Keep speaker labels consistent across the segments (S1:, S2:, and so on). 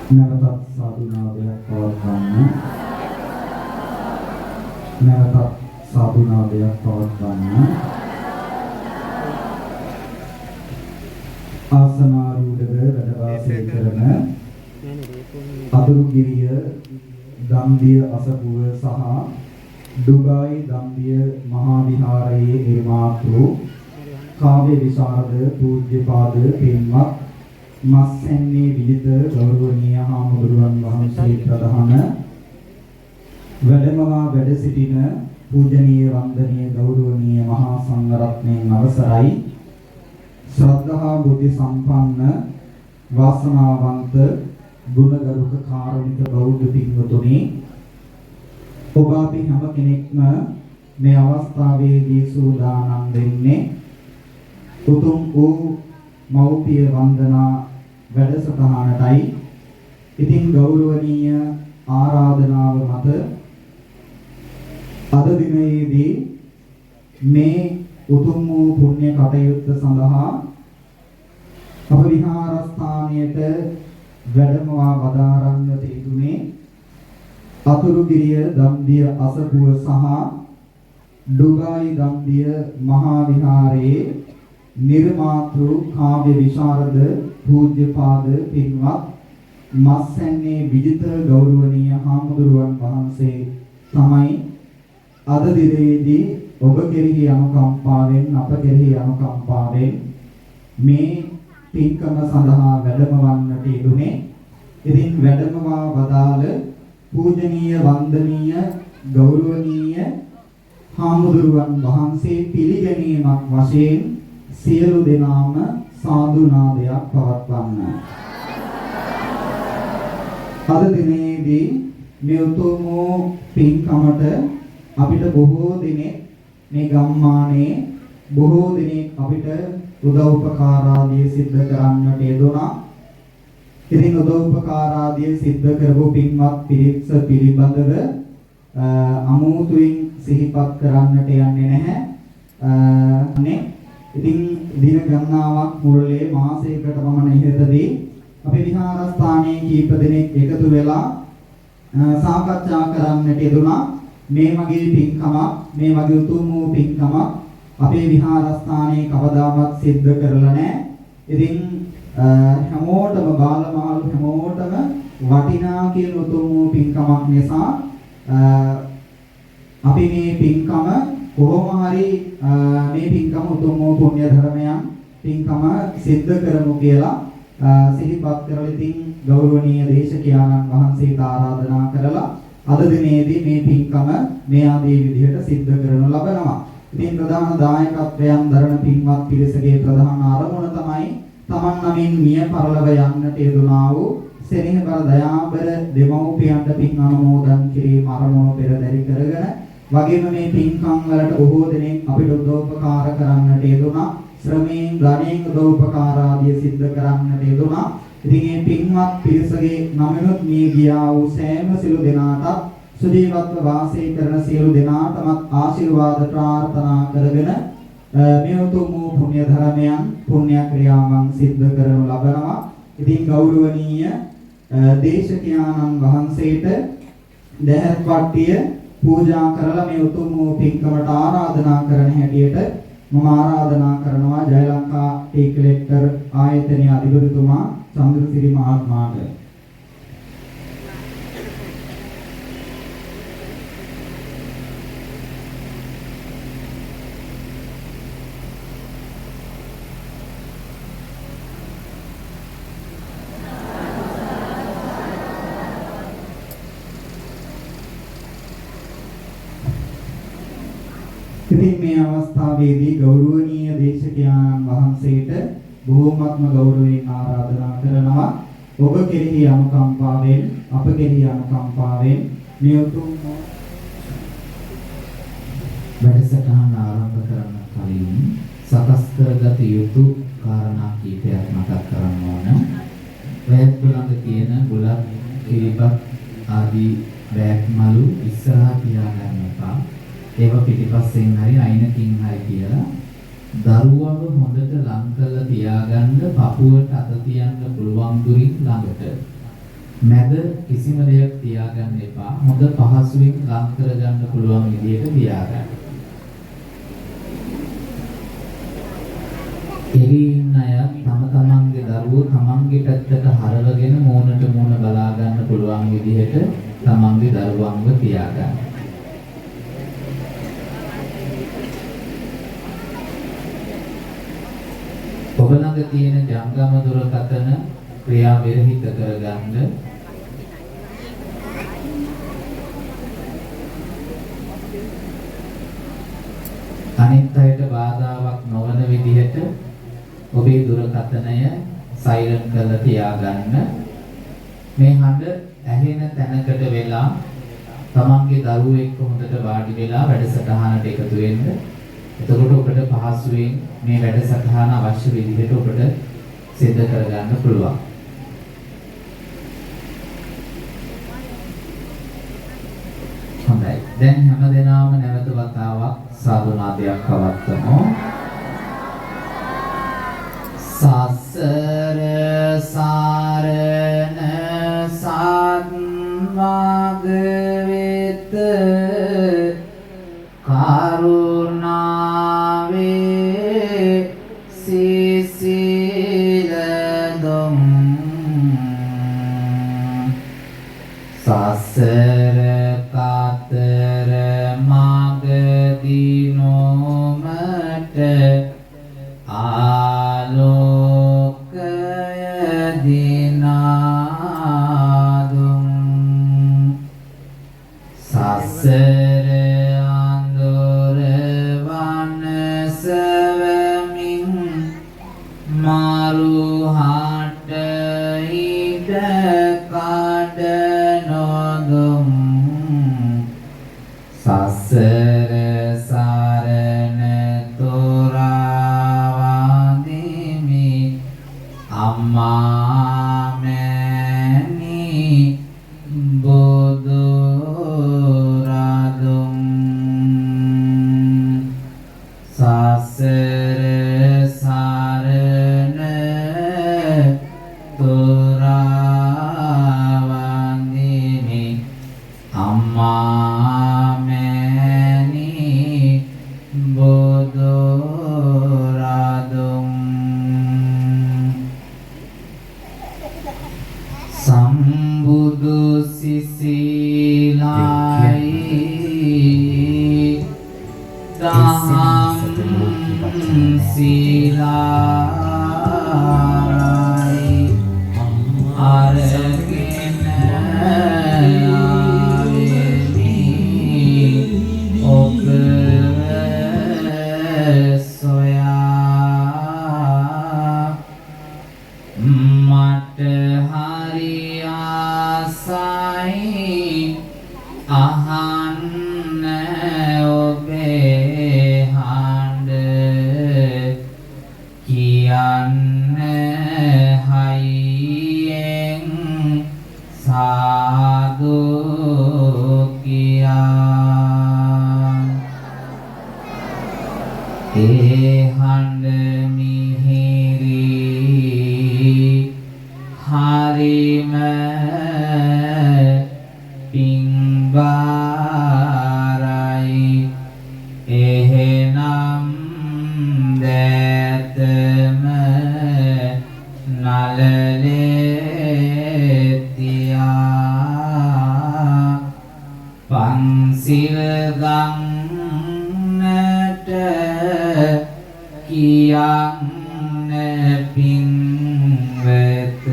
S1: නැවතත් සාදු නාදයක් පවත්වන්න. නැවතත් සාදු නාදයක් පවත්වන්න. ආසනාරූಢව වැඩ වාසය කරන අතුරුගිරිය දම්දිය අසපුව සහ ඩුබායි දම්දිය මහා විහාරයේ නිර්මාතෘ කාව්‍ය විශාරද පූජ්‍යපාද පින්වත් මස්සැන්නේ විජිත ගෞරවනීය හාමුදුරුවන් වහන්සේ ප්‍රධාන වැඩමවා වැඩ සිටින පූජනීය වන්දනීය ගෞරවනීය මහා සංඝරත්නයන් අවසරයි. ශ්‍රද්ධා බුද්ධ සම්පන්න වාසනාවන්ත ගුණගරුක කාරුණික බෞද්ධ පින්වතුනි, ඔබ අපි හැම කෙනෙක්ම මේ අවස්ථාවේදී සූදානම් වෙන්නේ උතුම් වූ මව්පිය වන්දනා වැඩසටහනටයි. ඉතින් ගෞරවනීය ආරාධනාව මත අද දිනයේදී මේ උතුම් වූ පුණ්‍ය කටයුත්ත සඳහා අප විහාරස්ථානයට වැඩමවා වදාරන්නට යෙදුනේ අතුරුගිරිය දම්දිය අසපුව සහ ඩුබායි දම්දිය මහා විහාරයේ නිර්මාතෘ කාව්‍ය විශාරද පූජ්‍යපාද පින්වත් මස්සැන්නේ විජිත ගෞරවනීය හාමුදුරුවන් වහන්සේ තමයි අද දිනයේදී ඔබ කෙරෙහි අනුකම්පාවෙන් අප කෙරෙහි අනුකම්පාවෙන් මේ පින්කම සඳහා වැඩමවන්නට යෙදුනේ. ඉතින් වැඩමවා වදාළ පූජනීය වන්දනීය ගෞරවනීය හාමුදුරුවන් වහන්සේ පිළිගැනීමක් වශයෙන් සියලු දෙනාම සාදු නාදයක් පවත්වන්න. අද දිනයේදී මේ උතුම් පින්කමට අපිට බොහෝ දෙනෙක් මේ ගම්මානයේ බොහෝ දෙනෙක් අපිට උදව් උපකාර ආදී සිද්ධ කරන්නට යෙදුණා. ඉතින් උදව් උපකාර ආදී සිද්ධ කරපු පින්වත් පිරිස පිළිබඳව අමුතුවෙන් සිහිපත් කරන්නට යන්නේ නැහැ. නේ. ඉතින් දින ගණනාවක් මුළුල්ලේ මාසයකට පමණ ඉහතදී අපේ විහාරස්ථානයේ කීප දෙනෙක් එකතු වෙලා සාකච්ඡා කරන්නට යෙදුණා. මේ වගේ පින්කමක්, මේ වගේ උතුම් වූ පින්කමක් අපේ විහාරස්ථානයේ කවදාවත් සිද්ධ කරලා නැහැ. ඉතින් හැමෝටම බාලමාළු හැමෝටම වටිනා කියන උතුම් වූ පින්කමක් නිසා අපි මේ පින්කම කොහොම හරි මේ පින්කම උතුම් වූ පුණ්‍ය ධර්මයන් පින්කම සිද්ධ කරමු කියලා සිහිපත් කරලා ඉතින් ගෞරවනීය දේශකයාණන් වහන්සේට ආරාධනා කරලා අද දිනේදී මේ පින්කම මේ ආදී විදිහට සිද්ධ කරනු ලබනවා. ඉතින් ප්‍රධාන දායකත්වයන් දරන පින්වත් පිරිසගේ ප්‍රධාන අරමුණ තමයි තමන් නමින් මිය පරලොව යන්නට යෙදුනා වූ සෙනෙහබර දයාබර දෙමව්පියන්ට පින් අනුමෝදන් කිරීම අරමුණු පෙරදරි කරගෙන, වගේම මේ පින්කම් වලට බොහෝ දෙනෙක් අපිට උදව්පකාර කරන්නට යෙදුනා. ශ්‍රමයෙන් ධනයෙන් උදව්පකාර ආදිය සිද්ධ කරන්නට යෙදුනා. ඉතින් මේ පින්වත් පිරිසගේ නමිනුත් මිය ගියා වූ සෑම සිළු දෙනාටත් සුජීවත්ව වාසය කරන සියලු දෙනාටමත් ආශිර්වාද ප්‍රාර්ථනා කරගෙන මේ උතුම් වූ පුණ්‍ය ධර්මයන් පුණ්‍ය ක්‍රියාවන් සිද්ධ කරනු ලබනවා. ඉතින් ගෞරවනීය දේශකයාණන් වහන්සේට දැහැත් වට්ටිය පූජා කරලා මේ උතුම් වූ පින්කමට ආරාධනා කරන හැටියට මම ආරාධනා කරනවා ජය ලංකා ටී කලෙක්ටර් ආයතනයේ අධිපතිතුමා චන්ද්‍රසිරි මහත්මයාට. ඉතින් මේ අවස්ථාවේදී ගෞරවනීය දේශකයාණන් වහන්සේට බොහෝමත්ම ගෞරවයෙන් ආරාධනා කරනවා. ඔබ කෙරෙහි අනුකම්පාවෙන් අප කෙරෙහි අනුකම්පාවෙන් මේ උතුම්
S2: වැඩසටහන ආරම්භ කරන්න කලින් සකස් කරගත යුතු කාරණා කීපයක් මතක් කරන්න ඕන. වැයත් ළඟ තියෙන බුලත්, කිරිබත් ආදී බෑග් මලු ඉස්සරහා තියාගන්න එපා. ඒවා පිටිපස්සෙන් හරි අයිනකින් හරි කියලා දරුවව හොඳට ලං කරලා තියාගන්න, පපුවට අත තියන්න පුළුවන් දුරින් ළඟට. මැද කිසිම දෙයක් තියාගන්න එපා. හොඳ පහසුවෙන් ලං කරගන්න පුළුවන් විදිහට තියාගන්න. එළී ඉන්න අය තම තමන්ගේ දරුවෝ තමන්ගේ පැත්තට හරවගෙන මූණට මූණ බලා ගන්න පුළුවන් විදිහට තමන්ගේ දරුවන්ව තියාගන්න. ඔබ ළඟ තියෙන ජංගම දුරකථන ක්‍රියා විරහිත කරගන්න. අනිත් අයට බාධාවක් නොවන විදිහට ඔබේ දුරකථනය සයිලන්ට් කරලා තියාගන්න. මේ හඬ ඇහෙන තැනකට වෙලා තමන්ගේ දරුවෝ එක්ක හොඳට වාඩි වෙලා වැඩසටහනට එකතු වෙන්න. එතකොට ඔබට පහසුවෙන් මේ වැඩසටහන අවශ්‍ය විදිහට ඔබට සිද්ධ කරගන්න පුළුවන්. හොඳයි. දැන් හැමදෙනාම නැවත වතාවක් සාදු නාදයක් පවත්වමු. සසර සාරණ සත්මග වෙත කරුණාවේ සිසිල දුම් සසර කතර මග දිනොමට ආලෝකය දිනාදුම් සසර අඳුර වනසවමින් මරුහට ඉඩ කඩ නොදුම් සසර සරණ තොරා වඳිමි අම්මා මෑණි බුදු රදුන් සසර සරණ තොරා වඳිමි අම්මා මෑණි බුදු රදුන් සම්බුදු සිසිලයි දහම් සිලායි අරගෙන ආවෙමි ඔබ සොයා මට හරි ආසයි අහන්න ඔබේ හඬ කියන්න හයියෙන් සාදු කියා ඒ හඬ මිහිරි හරිම පිංබාරයි එහෙනම් දෑතම නලලේ තියා පන්සිල් ගන්නට කියන්න පින්වත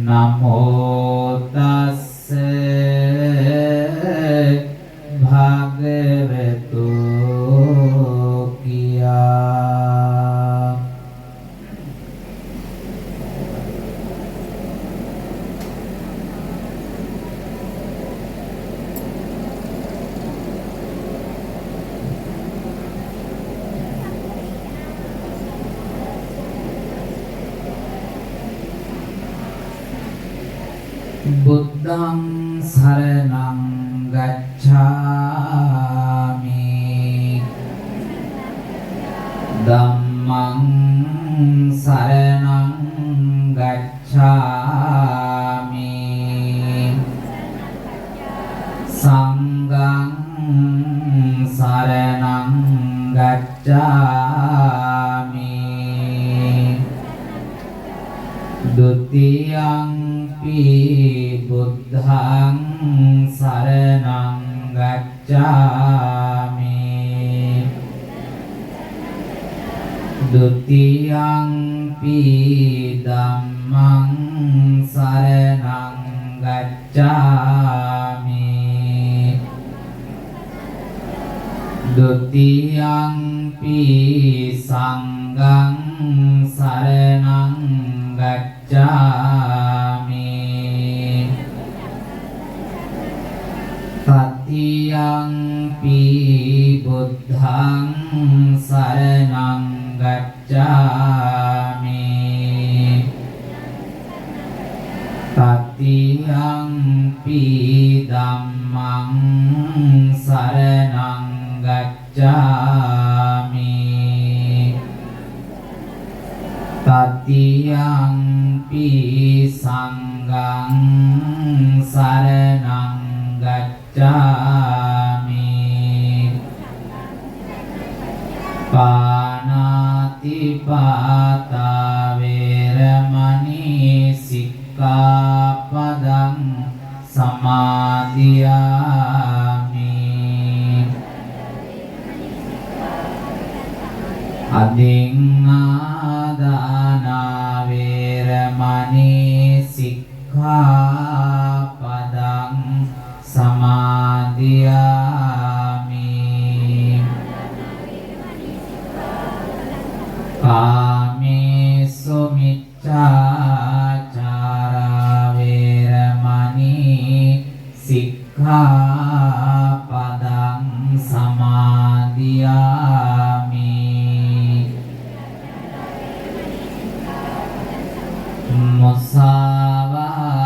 S2: නමෝ තස්ස භගවතු කියා. බුද්ධං සරණං ගච්ඡාමි ධම්මං සරණං ගච්ඡාමි බුද්ධං සරණං ගච්ඡාමි. ဒ ුතියංපි ධම්මං සරණං ගච්ඡාමි. ဒ ුතියංපි සංඝං සරණං ගච්ඡාමි. තතියංපි බුද්ධං සරණං ගච්ඡාමි. තතියංපි ධම්මං සරණං ගච්ඡාමි. තතියංපි සංඝං සරණං ගච්ඡාමි. පාණාති පාතා වේරමණී සික්ඛාපදං සමාදියාමි. අදින්නාදානා වේරමණී සික්ඛාපදං සමාදියාමි. කාමේසු මිච්ඡාචාරා වේරමණී සික්ඛාපදං සමාදියාමි.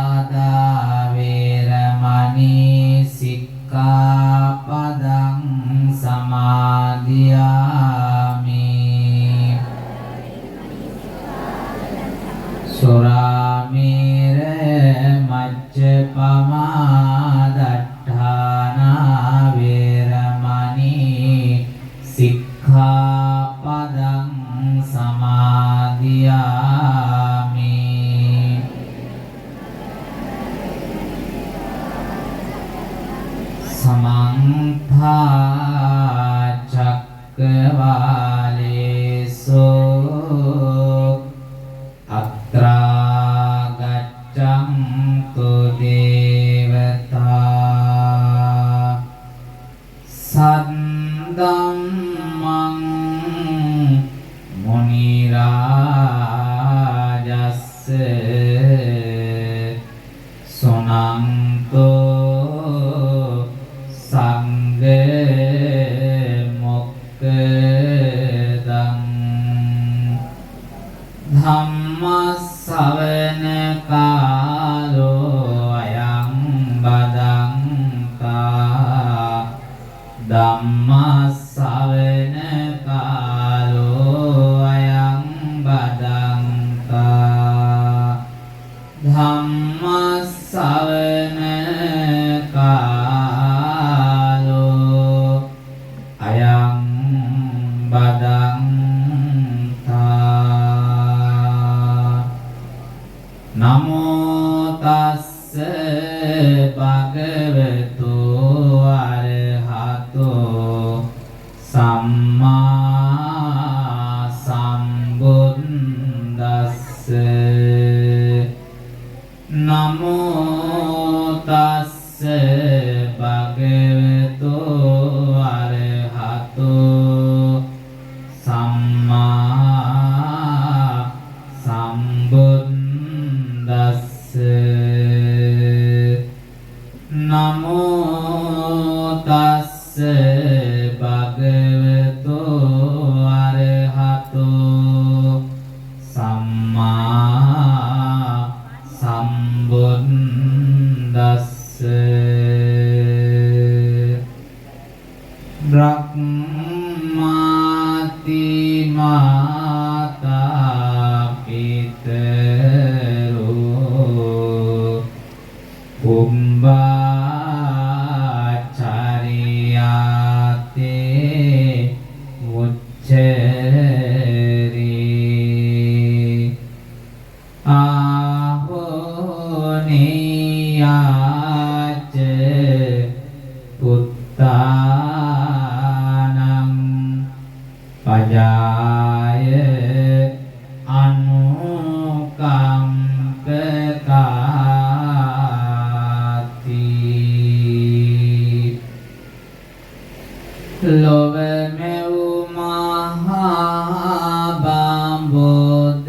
S2: මුසාවාදා වේරමණී සික්ඛාපදං සමාදියාමි. සුරාමේර මජ්ජපමා දට්ඨානා වේරමණී සික්ඛාපදං සමාදියාමි. සමන්ත චක්කවාලේසු අත්‍රා ගච්ඡන්තු දේවතා සද්දම්මං මුනි රාජස්ස සුනන්තෝ සංඝ මොක්ඛදං. ධම්මස්සවන කාලෝ අයං බදන්තා. ධම්මස්සවන කාලෝ අයං බදන්තා. ධම්මස්සවන කාලෝ අයං බදන්තා. නමෝ තස්ස භගවතු අරහතෝ සම්මා සම්බුද්දස්ස. නමෝ තස්ස භගවතු අරහතෝ සම්මා සම්බුද්දස්ස. නමෝ තස්ස භගවතු අරහතෝ සම්මා සම්බුද්දස්ස. බ්‍රහ්මාති මාතා පිතරෝ කුම්භාචරියාතේ මුච්චරි ආහෝනේ පියාච පුත්තානං පජාය අනුකම්පකාති. ලොව මෙව් මහා බඹොද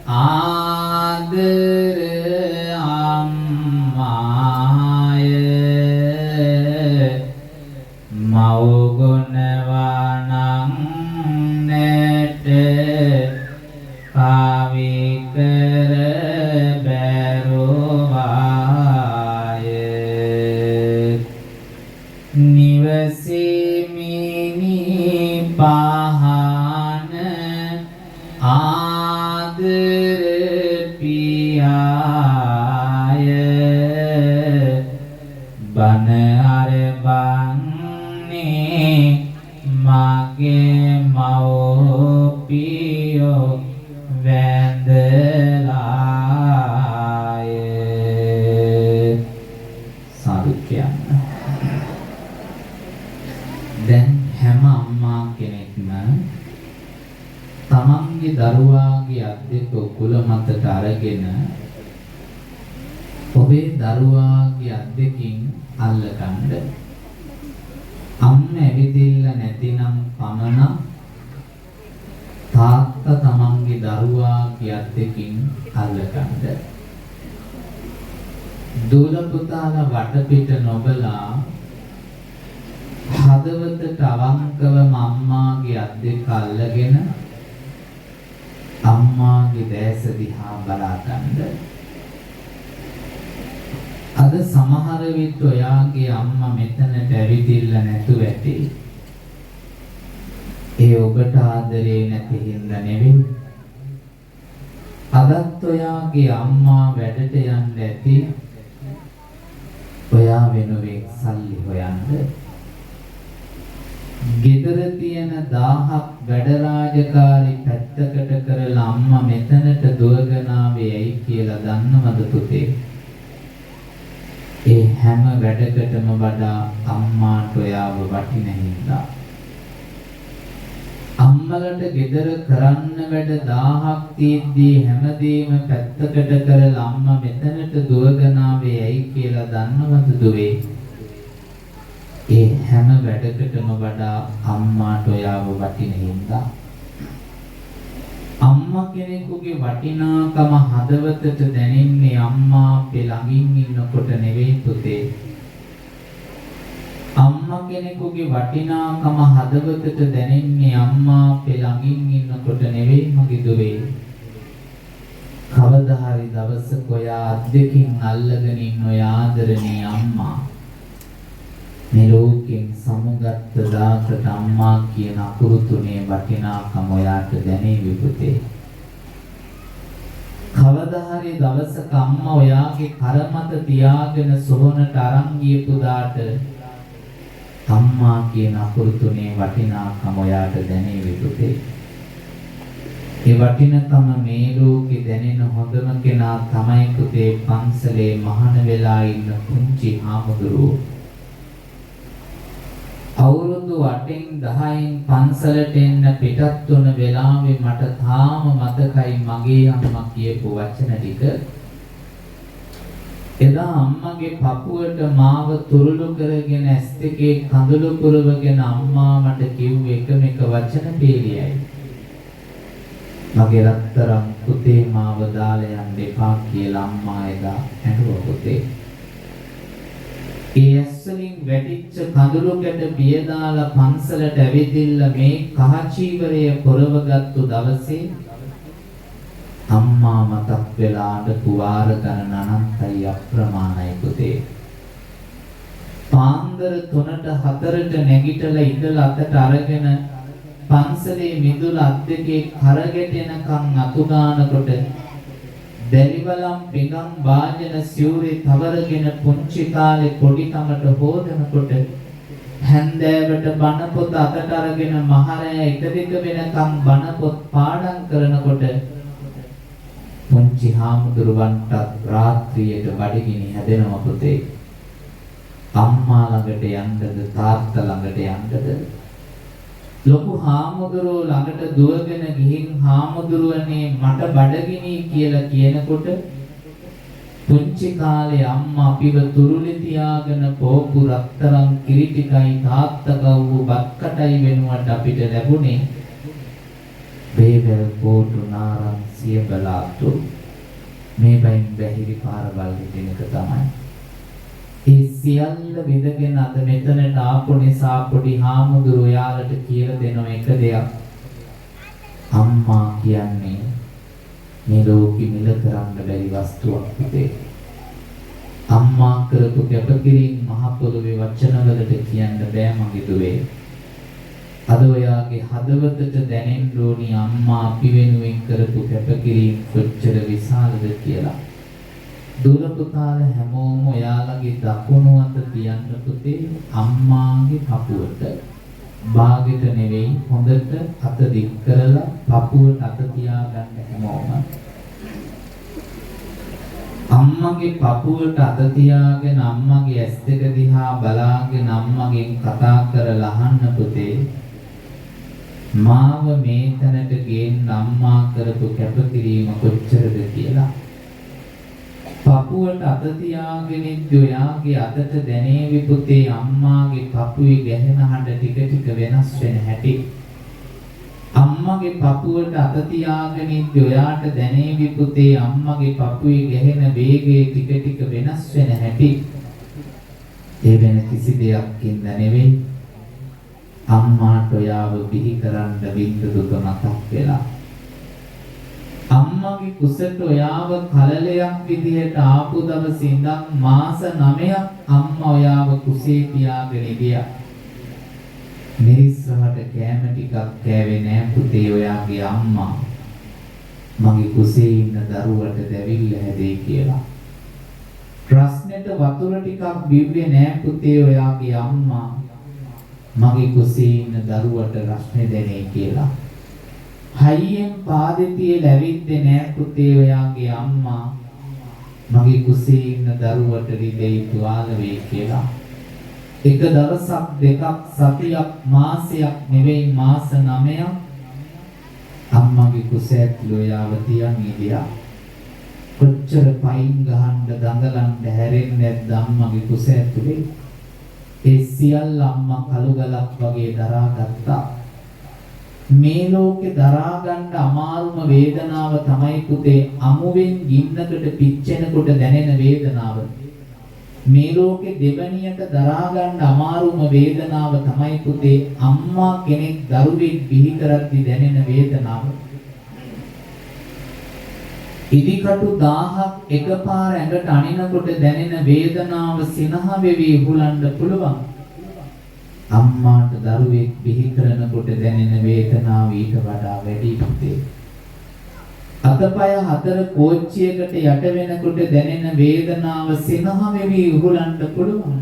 S2: ආදර අම්මාය මව් ගුණ වනන්නට කවි කර බැරුවාය. නිවසිමිනි පහන ආදර පියාය බණ අරබන්නේ මගේ මව්පියෝ වැඳලාය. සාදු කියන්න. දැන් හැම අම්මා කෙනෙක්ම තමන්ගේ දරුවාගේ අත් දෙක උකුල මතට අරගෙන ඔබේ දරුවාගේ අත් දෙකින් අල්ලගන්න. අම්ම ඇවිදින්න නැතිනම් පමණක් තාත්තා තමන්ගේ දරුවාගේ අත් දෙකින් අල්ලගන්න. දූල පුතාලා වටපිට නොබලා හදවතට අවංකවම අම්මාගේ අත් දෙක අල්ලගෙන අම්මාගේ දැස දිහා බලා ගන්න. අද සමහර විට ඔයාගේ අම්මා මෙතනට ඇවිදින්න නැතුව ඇති. ඒ ඔබට ආදරේ නැති හින්දා නෙවෙයි. අදත් ඔයාගේ අම්මා වැඩට යන්න ඇති. ඔයා වෙනුවෙන් සල්ලි හොයන්න. ගෙදර තියෙන 1000ක් වැඩ රාජකාරි පැත්තකට කරලා අම්මා මෙතනට දුවගෙන ආවේ ඇයි කියලා දන්නවද පුතේ? ඒ හැම වැඩකටම වඩා අම්මාට ඔයාව වටින හින්දා. අම්මලට ගෙදර කරන්න වැඩ 1000ක් තියෙද්දී හැමදේම පැත්තකට කරලා අම්මා මෙතනට දුවගෙන ආවේ ඇයි කියලා දන්නවද දුවේ? ඒ හැම වැඩකටම වඩා අම්මාට ඔයාව වටින හින්දා. අම්මා කෙනෙකුගේ වටිනාකම හදවතට දැනෙන්නේ අම්මා අපේ ළඟින් ඉන්නකොට නෙවෙයි පුතේ. අම්මා කෙනෙකුගේ වටිනාකම හදවතට දැනෙන්නේ අම්මා අපේ ළඟින් ඉන්නකොට නෙවෙයි මගේ දුවේ. කවදා හරි දවසක ඔයා අත් දෙකින් අල්ලගෙන ඉන්න ඔය ආදරණීය අම්මා මේ ලෝකෙන් සමුගත්ත දාකට අම්මා කියන අකුරු තුනේ වටිනාකම ඔයාට දැනේවි පුතේ. කවදා හරි දවසක අම්මා ඔයාගේ කර මත තියාගෙන සොහොනට අරන් ගියපු දාට අම්මා කියන අකුරු තුනේ වටිනාකම ඔයාට දැනේවි පුතේ. ඒ වටිනකම මේ ලෝකේ දැනෙන හොඳම කෙනා තමයි පුතේ පන්සලේ මහාන වෙලා ඉන්න පුංචි හාමුදුරුවෝ. අවුරුදු 8න් 10න් පන්සලට එන්න පිටත් වුණ වෙලාවේ මට තාම මතකයි මගේ අම්මා කියපු වචන ටික. එදා අම්මගේ පපුවට මාව තුරුළු කරගෙන ඇස් දෙකේ කඳුළු පුරවගෙන අම්මා මට කිව්ව එකම එක වචන පේලියයි. මගේ රත්තරන් පුතේ මාව දාලා යන්න එපා කියලා අම්මා එදා ඇඬුවා පුතේ. ඒ ඇස් වලින් වැටිච්ච කඳුළු කැට බිය දාලා පන්සලට ඇවිදින්න මේ කහ චීවරය පොරවගත්තු දවසේ අම්මා මතක් වෙලා අඬපු වාර ගණන අනන්තයි අප්‍රමාණයි පුතේ. පාන්දර 3ට 4ට නැගිටලා ඉඳලා අතට අරගෙන පන්සලේ මිදුල අත් දෙකේ කරගැටෙනකන් අතු ගානකොට දැලිවලම් පිඟන් වාජන සිවුරේ තවරගෙන පුංචි කාලේ පොඩි කමට හොදනකොට හැන්දෑවට බණ පොත අතට අරගෙන මහරෑ 1-2 වෙනකන් බණ පොත් පාඩම් කරනකොට පුංචි හාමුදුරුවන්ටත් රාත්‍රියට බඩගිනි හැදෙනවා පුතේ. අම්මා ළඟට යන්නද තාත්තා ළඟට යන්නද? ලොකු හාමුදුරුවෝ ළඟට දුවගෙන ගිහින් හාමුදුරුවනේ මට බඩගිනි කියලා කියනකොට පුංචි කාලේ අම්මා අපිව තුරුලේ තියාගෙන පෝපු රත්තරන් කිරි ටිකයි තාත්තා ගව්ව බත් කටයි වෙනුවට අපිට ලැබුණේ බේවැල් කෝටු නාරන් සියඹලාතු. මේ බයින් බැහිරි පාරවල් හිටින එක තමයි. ඒ සියල්ල විඳගෙන අද මෙතනට ආපු නිසා පොඩි හාමුදුරුවෝ යාලට කියලා දෙන එක දෙයක්, අම්මා කියන්නේ මේ ලෝකෙ මිල කරන්න බැරි වස්තුවක් පුතේ. අම්මා කරපු කැපකිරීම මහ පොළොවේ වචන වලට කියන්න බෑ මගේ දුවේ. අද ඔයාගේ හදවතට දැනෙන්න ඕනි අම්මා අපි වෙනුවෙන් කරපු කැපකිරීම කොච්චර විශාලද කියලා. දුර පුතාලා හැමෝම ඔයාලගේ දකුණු අත තියන්න පුතේ අම්මාගේ පපුවට. බාගෙට නෙවෙයි, හොඳට අත දික් කරලා පපුවට අත තියාගන්න හැමෝම. අම්මගේ පපුවට අත තියාගෙන අම්මගේ ඇස් දෙක දිහා බලාගෙන අම්මගෙන් කතා කරලා අහන්න පුතේ, මාව මේ තැනට ගේන්න අම්මා කරපු කැපකිරීම කොච්චරද කියලා. පපුවට අත තියාගෙන ඉද්දි ඔයාගේ අතට දැනේවි පුතේ අම්මාගේ පපුවේ ගැහෙන හඬ ටික ටික වෙනස් වෙන හැටි. අම්මගේ පපුවට අත තියාගෙන ඉද්දි ඔයාට දැනේවි පුතේ අම්මගේ පපුවේ ගැහෙන වේගය ටික ටික වෙනස් වෙන හැටි. ඒ වෙන කිසි දෙයක්කින් නෙවෙයි, අම්මාට ඔයාව බිහි කරන්න විඳ දුක මතක් වෙලා. අම්මගේ කුසට ඔයාව කලලයක් විදිහට ආපු දවසේ ඉඳන් මාස 9ක් අම්මා ඔයාව කුසේ තියාගෙන හිටියා. මිරිස් රහට කෑම ටිකක් කෑවේ නෑ පුතේ ඔයාගේ අම්මා. මගේ කුසේ ඉන්න දරුවට දැවිල්ල හැදේ කියලා. ප්‍රශ්නෙට වතුර ටිකක් බිව්වේ නෑ පුතේ ඔයාගේ අම්මා. මගේ කුසේ ඉන්න දරුවට රස්නේ දැනේ කියලා. හයියෙන් පාදේ තියලා ඇවිද්දේ නෑ පුතේ ඔයාගේ අම්මා. මගේ කුසේ ඉන්න දරුවට රිදෙයි තුවාල වෙයි කියලා. එක දවසක් දෙකක් සතියක් මාසයක් නෙවෙයි මාස 9ක් අම්මගේ කුස ඇතුළේ ඔයාව තියන් හිටියා. කොච්චර පයින් ගහන්න දඟලන්න හැරෙන්නේ නැද්ද අම්මගේ කුස ඇතුලේ? ඒ සියල්ල අම්මා කළු ගලක් වගේ දරාගත්තා. මේ ලෝකේ දරා ගන්න අමාරුම වේදනාව තමයි පුතේ අමුවෙන් ගින්නකට පිච්චෙනකොට දැනෙන වේදනාව. මේ ලෝකේ දෙවනියට දරා ගන්න අමාරුම වේදනාව තමයි පුතේ අම්මා කෙනෙක් දරුවෙක් බිහි කරද්දි දැනෙන වේදනාව. ඉදිකටු 1000ක් එකපාර ඇඟට අනිනකොට දැනෙන වේදනාව සිනහ වෙවි උහුලන්න පුළුවන්. අම්මාට දරුවෙක් බිහි කරනකොට දැනෙන වේදනාව ඊට වඩා වැඩි පුතේ. අතපය හතර කෝච්චියකට යට වෙනකොට දැනෙන වේදනාව සිනහ වෙවි උහුලන්න පුළුවන්.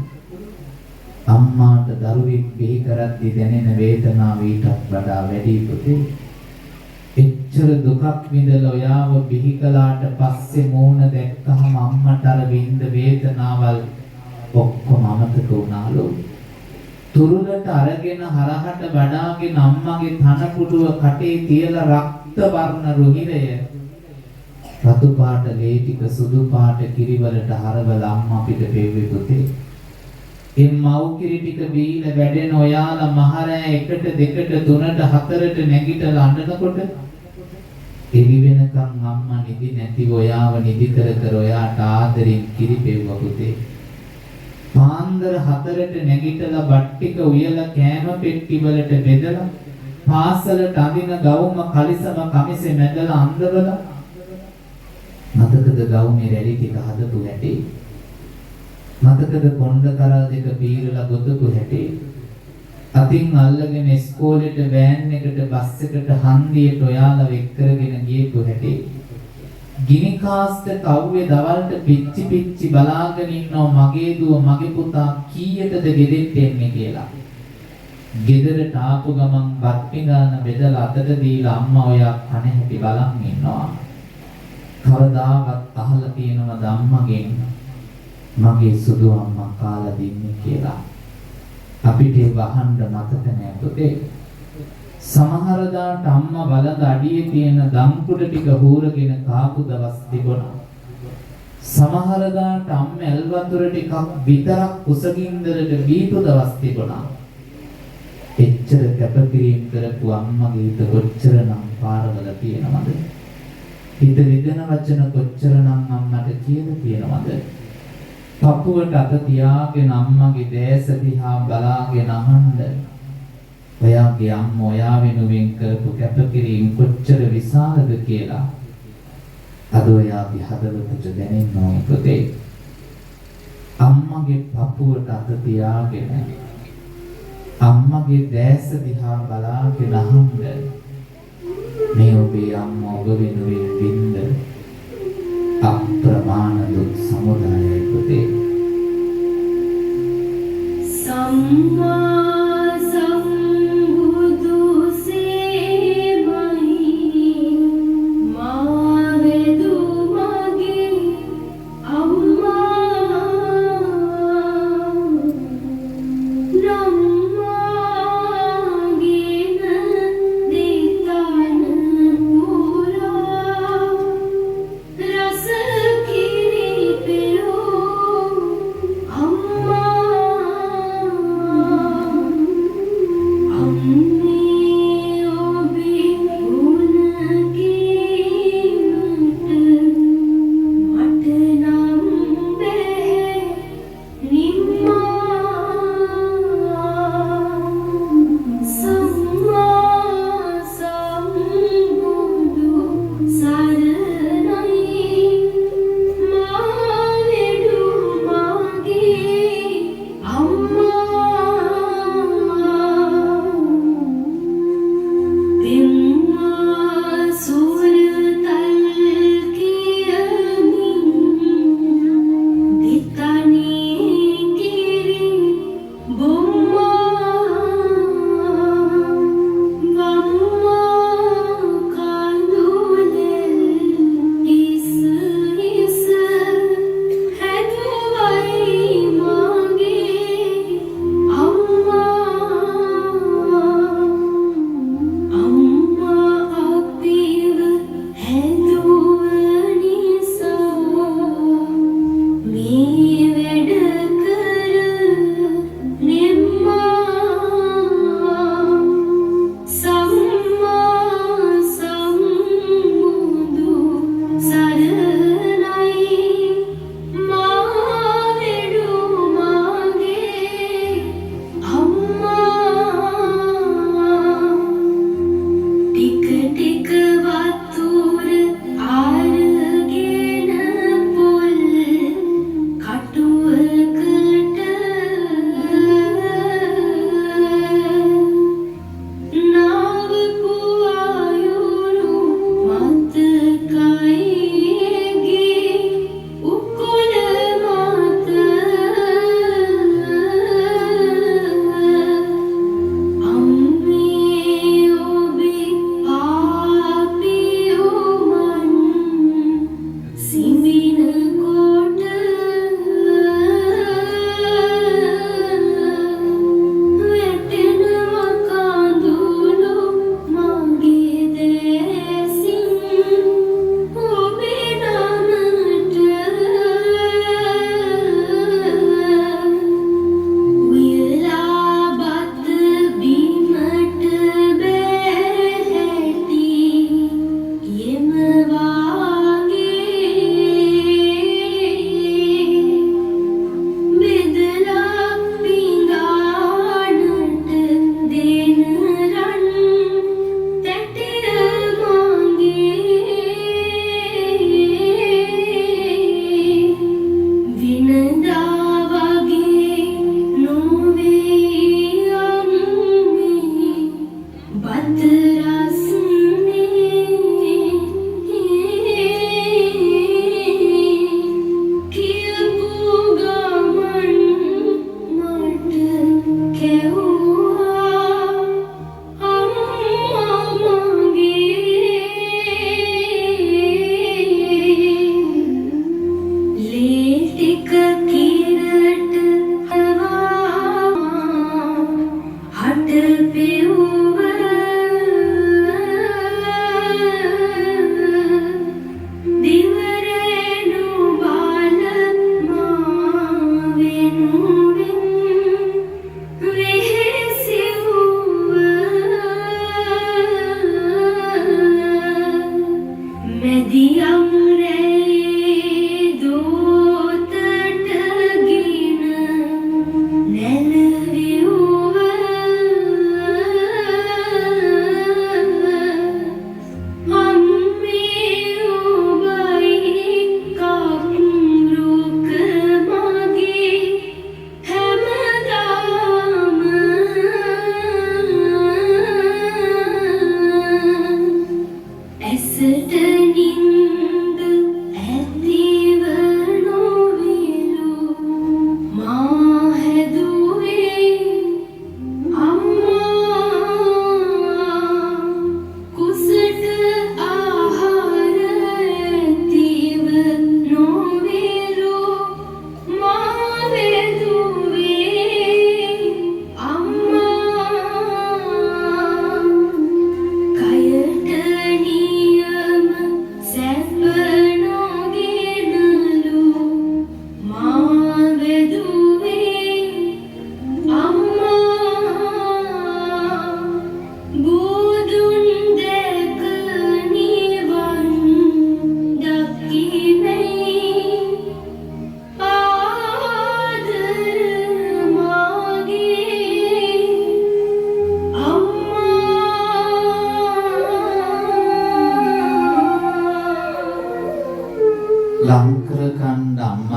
S2: අම්මාට දරුවෙක් බිහි කරද්දි දැනෙන වේදනාව ඊටත් වඩා වැඩි පුතේ. එච්චර දුකක් විඳලා ඔයාව බිහි කළාට පස්සේ මූණ දැක්කහම අම්මට අර විඳ වේදනාවල් ඔක්කොම අමතක වුණාලු. තුරුලට අරගෙන හරහට වඩාගෙන අම්මගේ තන පුඩුව කටේ තියලා රක්ත වර්ණ රුධිරය රතු පාට ලේ ටික සුදු පාට කිරි වලට හරවලා අම්මා අපිට පෙව්වේ පුතේ. ඒ මව් කිරි ටික බීලා වැඩෙන ඔයාලා මහරෑ 1ට 2ට 3ට 4ට නැගිටලා අඬනකොට එළි වෙනකන් අම්මා නිදි නැතිව ඔයාව නිදි කර කර ඔයාට ආදරෙන් කිරි පෙව්වා පුතේ. පාන්දර 4ට නැගිටලා බත් ටික උයලා කෑම පෙට්ටි වලට බෙදලා පාසලට අඳින ගවුම කලිසම කමිසේ මැදලා අඳවලා, මතකද ගවුමේ රැලි ටික හදපු හැටි? මතකද කොණ්ඩ කරල් දෙක පීරලා ගොතපු හැටි? අතින් අල්ලගෙන ඉස්කෝලේට වෑන් එකට බස් එකට හන්දියට ඔයාලා එක් කරගෙන ගියපු හැටි? ගිනි කාස්ට කව්වේ දවල්ට පිච්චි පිච්චි බලාගෙන ඉන්නවා මගේ දුව මගේ පුතා කීයටද ගෙදෙට්ට එන්නේ කියලා. ගෙදරට ආපු ගමන් බත් පිඟාන බෙදලා අතට දීලා අම්මා ඔයා කන හැටි බලන් ඉන්නවා. කවදාවත් අහලා තියෙනවද අම්මගෙන් මගේ සුදු අම්මා කාලා දින්නේ කියලා? අපිට ඒ වහන්න මතක නෑ පුතේ. සමහර දාට අම්මා වළඳ අඩියේ තියෙන දම් කුඩ ටික හූරගෙන කාපු දවස් තිබුණා. සමහර දාට අම්මා ඇල් වතුර ටිකක් විතරක් කුසගින්දරට බීපු දවස් තිබුණා. එච්චර කැපකිරීම කරපු අම්මගේ හිත කොච්චරනම් පාරවල තියෙනවද? හිත රිදෙන වචන කොච්චරනම් අම්මට කියලා තියෙනවද? පපුවට අත තියාගෙන අම්මගේ දැස දිහා බලාගෙන අහන්න, ඔයාගේ අම්මා ඔයා වෙනුවෙන් කරපු කැපකිරීම කොච්චර විශාලද කියලා අද ඔයාගේ හදවතට දැනෙන්න ඕනේ පුතේ. අම්මගේ පපුවට අත තියාගෙන අම්මගේ දැස දිහා බලාගෙන අහන්න, මේ ඔබේ අම්මා ඔබ වෙනුවෙන් වින්ද අප්‍රමාණ දුක් සමුදායයි පුතේ.
S3: සම්මා සම්බුදු සේමයි මා වෙදු මගේ අම්මා නම්මාගෙන දෙතන පුරා රස කිරි.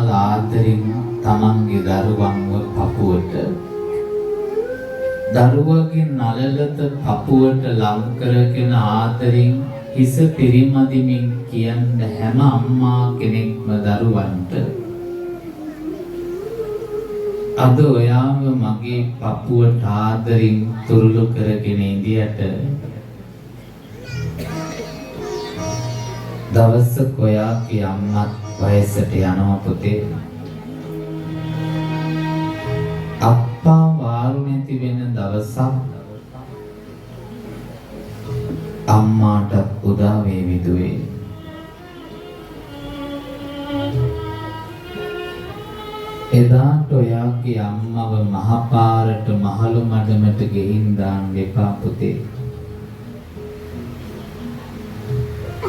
S2: අම්මලා ආදරෙන් තමන්ගේ දරුවන්ව පපුවට, දරුවගේ නළලත පපුවට ලං කරගෙන ආදරෙන් හිස පිරිමදිමින් කියන්න හැම අම්මා කෙනෙක්ම දරුවන්ට, අද ඔයාව මගේ පපුවට ආදරෙන් තුරුළු කරගෙන ඉඳියට දවසක ඔයාගේ අම්මත් වයසට යනවා පුතේ. අප්පා වාරු නැති වෙන දවසක් අම්මාටත් උදා වේවි දුවේ. එදාට ඔයාගේ අම්මව මහපාරට මහලු මඩමට ගෙහින් දාන්න එපා පුතේ.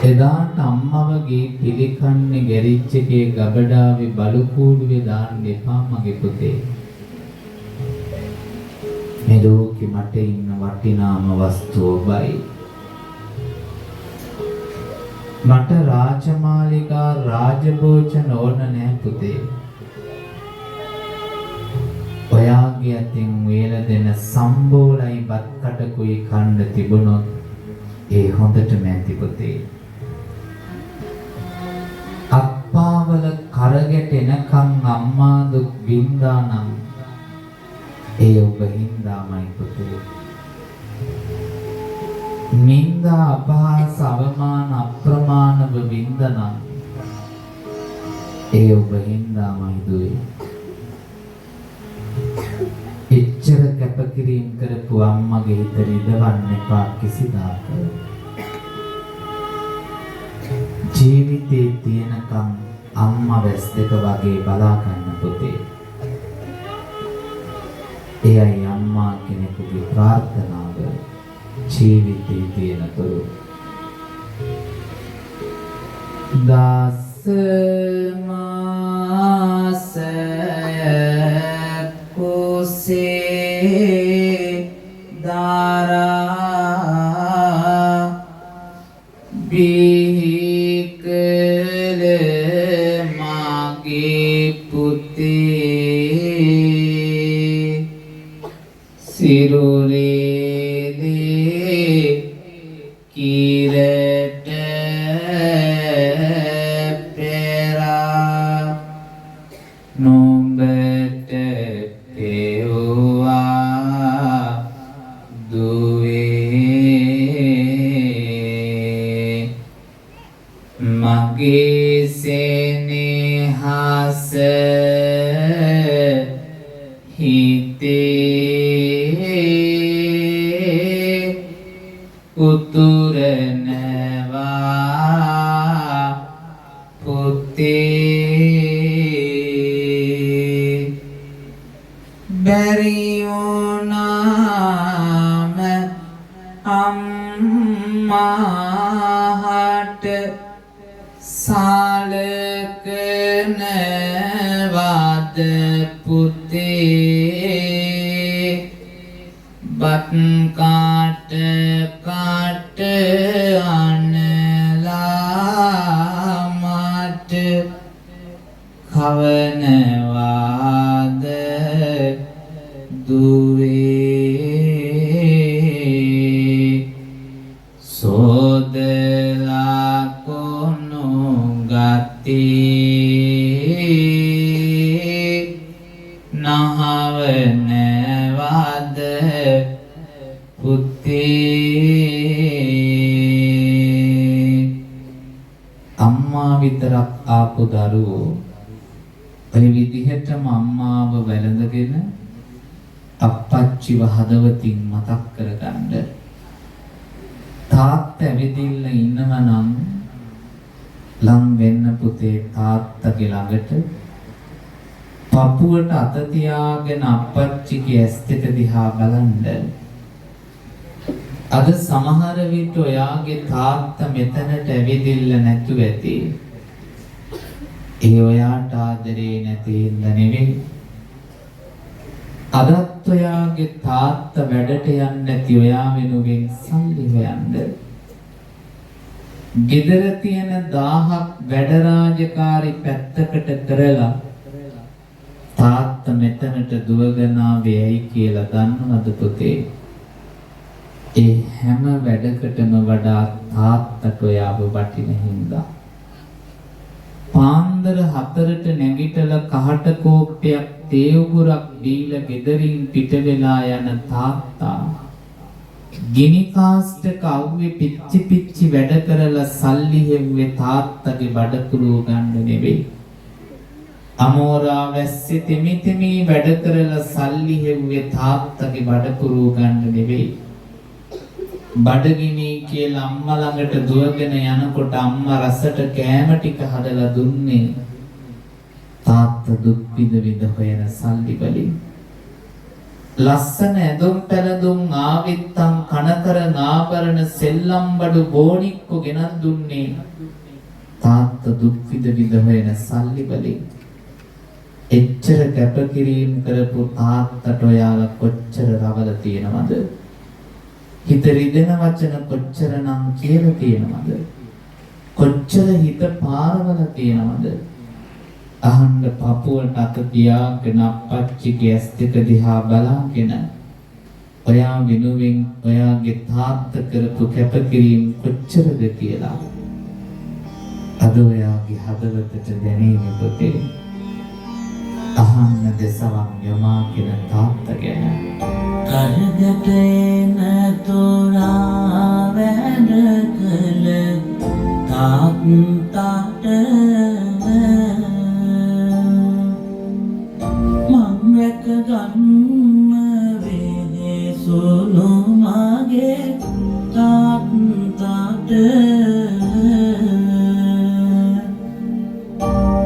S2: එදාට අම්මවගේ පිළිකන්නේ ගැරිච් එකේ ගබඩාවේ බලු කූඩුවේ දාන්න එපා මගේ පුතේ. මේ ලෝකෙ මට ඉන්න වටිනාම වස්තුව ඔබයි. මට රාජමාලිගා රාජභෝජන ඕන නෑ පුතේ. ඔයාගේ අතින් වේල දෙන සම්බෝලයි බත් කටකුයි කන්න තිබුණොත් ඒ හොඳටම ඇති පුතේ. අත්පාවල කරගැට එනකන් අම්මා දුක් වින්දා නම් ඒ ඔබ හින්දාමයි පුතේ. නින්දා අපහාස අවමාන අප්‍රමාණව වින්දනම් ඒ ඔබ හින්දාමයි දුවේ. එච්චර කැපකිරීම කරපු අම්මගේ හිත රිදවන්න එපා කිසිදාක. ජීවිතේ තියෙනකම් අම්මා වැස් දෙක වගේ බලා ගන්න පුතේ. එයයි අම්මා කෙනෙකුගේ ප්‍රාර්ථනාව ජීවිතේ තියෙනතුරු. දස මාස කුසේ දාරා බිහිකල මාගේ පුතේ සිරුරේ කිරට පෙරා නුඹට පෙව්වා දුවේ මගේ සෙනෙහස හිතේ උතුරනවා පුතේ. බැරි වුණාම අම්මාහට සාලකනවාද පුතේ. බත් කාට කාට අනලා මට කවනවාද දුවේ. සෝදලා කොනු ගති නහවනවාද පුතේ. අම්මා විතරක් ආපු දරුවෝ ඔය විදිහටම අම්මාව වැළඳගෙන අප්පච්චිව හදවතින් මතක් කරගන්න. තාත්තා ඇවිදින්න ඉන්නවා නම් ලං වෙන්න පුතේ තාත්තගේ ළඟට. පපුවට අත තියාගෙන අප්පච්චිගේ ඇස් දෙක දිහා බලන්න. අද සමහර විට ඔයාගේ තාත්තා මෙතනට ඇවිදින්න නැතුව ඇති. ඒ ඔයාට ආදරේ නැති හින්දා නෙවෙයි. අදත් ඔයාගේ තාත්තා වැඩට යන්නේ නැති ඔයා වෙනුවෙන් සල්ලි හොයන්න. ගෙදර තියෙන 1000ක් වැඩ රාජකාරි පැත්තකට කරලා මෙතනට දුවගෙන ආවේ ඇයි කියලා දන්නවද පුතේ? ඒ හැම වැඩකටම වඩා තාත්තට ඔයාව වටින හින්දා. පාන්දර 4ට නැගිටලා කහට කෝප්පයක් තේ උගුරක් දීලා ගෙදරින් පිට වෙලා යන තාත්තා ගිනි කාස්ටක අවුවේ පිච්චි පිච්චි වැඩ කරලා සල්ලි හෙව්වේ තාත්තගේ බඩ පුරව ගන්න නෙවෙයි. අමෝරා වැස්සේ තෙමි තෙමි වැඩ කරලා සල්ලි හෙව්වේ තාත්තගේ බඩ පුරව ගන්න නෙවෙයි. බඩගිනි කියලා අම්මා ළඟට දුවගෙන යනකොට අම්මා රසට කෑම ටික හදලා දුන්නේ තාත්තා දුක් විඳ විඳ හොයන සල්ලි වලින්. ලස්සන ඇඳුම් පැළඳුම් ආවිත්තම් කනකර ආභරණ සෙල්ලම් බඩු බෝනික්කො ගෙනත් දුන්නේ තාත්තා දුක් විඳ විඳ හොයන සල්ලි වලින්. එච්චර කැපකිරීම කරපු තාත්තට ඔයාලා කොච්චර රවල තියෙනවද? හිත රිදෙන වචන කොච්චරනම් කියලා තියෙනවද? කොච්චර හිත පාරවල තියෙනවද? අහන්න පපුවට අත තියාගෙන අප්පච්චිගේ ඇස් දෙක දිහා බලාගෙන ඔයා වෙනුවෙන් ඔයාගේ තාත්තා කරපු කැපකිරීම කොච්චරද කියලා අද ඔයාගේ හදවතට දැනේවි පුතේ. අහන්න දෙසවන් යොමාගෙන තාත්තා ගැන.
S4: කරගට එන තොරා වැඩ කළ තාත්තට මං රැක ගන්න වෙහෙසුණු මගේ තාත්තට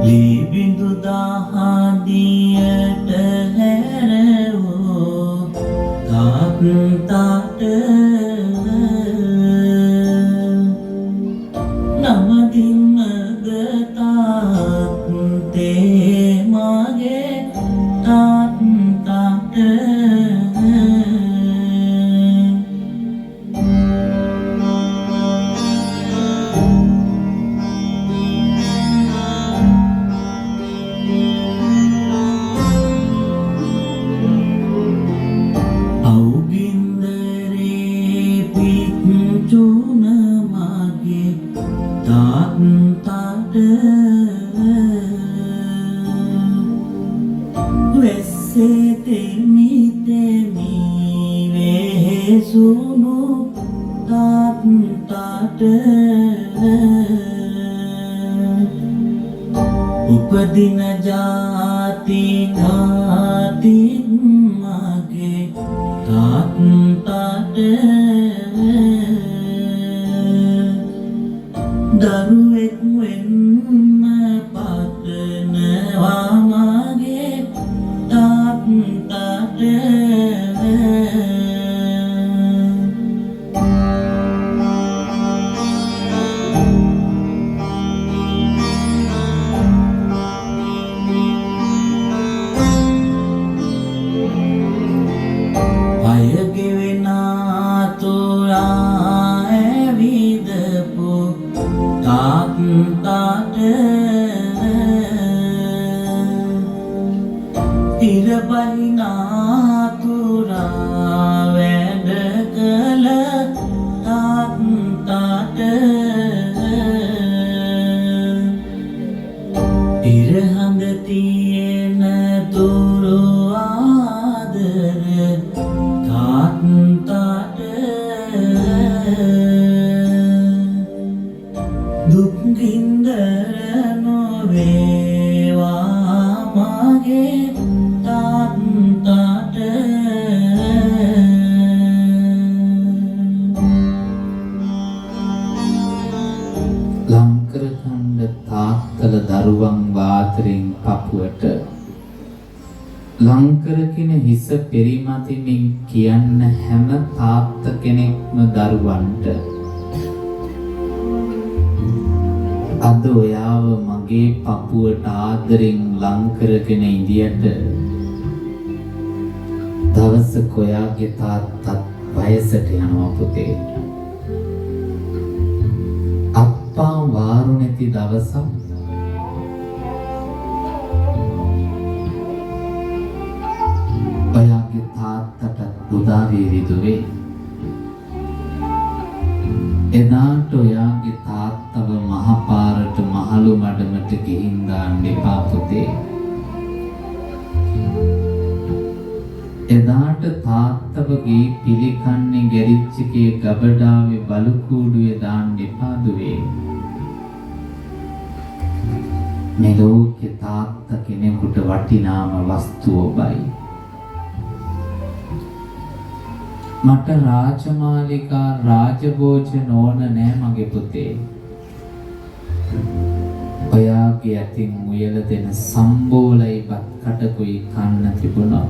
S4: ලී බිඳු දහදියට හැරවූ තාත්තට නමදින්නද තාත්තේ මගේ තාත්තට. අවුගින්දරේ පිච්චුන මගේ තාත්තට වැස්සේ තෙමි තෙමි වෙහෙසුණු තාත්තට උපදින ජාති ඥාතිත් මගේ තාත්තට දරුවෙක් වෙන්න පතනවා මගේ තාත්තට. පය ගෙවෙන තුරා ඇවිදපු තාත්තට ඉර බහිනා තුරා වැඩ කළ තාත්තට ඉර හඳ තියෙන තුරු ආදර තාත්තට දුක් ගින්දර නොවේවා මගේ තාත්තට.
S2: ලංකර කණ්ඩ තාත්තල දරුවන් වාතරෙන් පපුවට ලංකරකින හිස පෙරිමතිමින් කියන්න හැම තාත්ත කෙනෙක්ම දරුවන්ට අද ඔයාව මගේ පපුවට ආදරෙන් ලං කරගෙන ඉඳියට දවසක ඔයාගේ තාත්තත් වයසට යනවා පුතේ. අප්පා වාරු නැති දවසක් උදා වේවි දුවේ. එදාට ඔයාගේ තාත්තව මහපාරට මහලු මඩමට ගිහින් දාන්න එපා පුතේ. එදාට තාත්තව ගේ පිළිකන්නේ ගැරිච්චකේ ගබඩාවේ බලු කූඩුවේ දාන්න එපා දුවේ. මේ ලෝකේ තාත්තා කෙනෙකුට වටිනාම වස්තුව ඔබයි. මට රාජමාලිකා රාජභෝජන ඕන නෑ මගේ පුතේ. ඔයාගේ අතින් උයලා දෙන සම්බෝලයි බත් කටකුයි කන්න තිබුණා.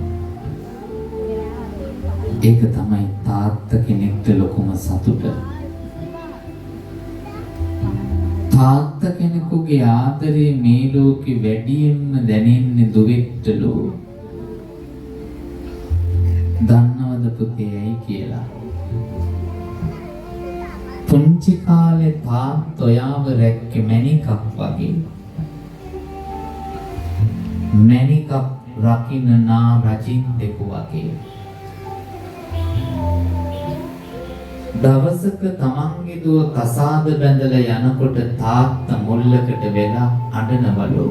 S2: ඒක තමයි තාත්තා කෙනෙක්ට ලොකුම සතුට. තාත්තා කෙනෙකුගේ ආදරේ මේ ලෝකෙ වැඩියෙන්ම දැනෙන්නේ දුවෙක්ටලු. දන්නවද පුතේ ඇයි කියලා? පුංචි කාලේ තාත්තා ඔයාව රැක්කේ මැණිකක් වගේ. මැණිකක් රකින්න නා රජින්දෙකු වගේ. දවසක තමන්ගේ දුව කසාද බැඳලා යනකොට තාත්තා මුල්ලකට වෙලා අඬනවලු.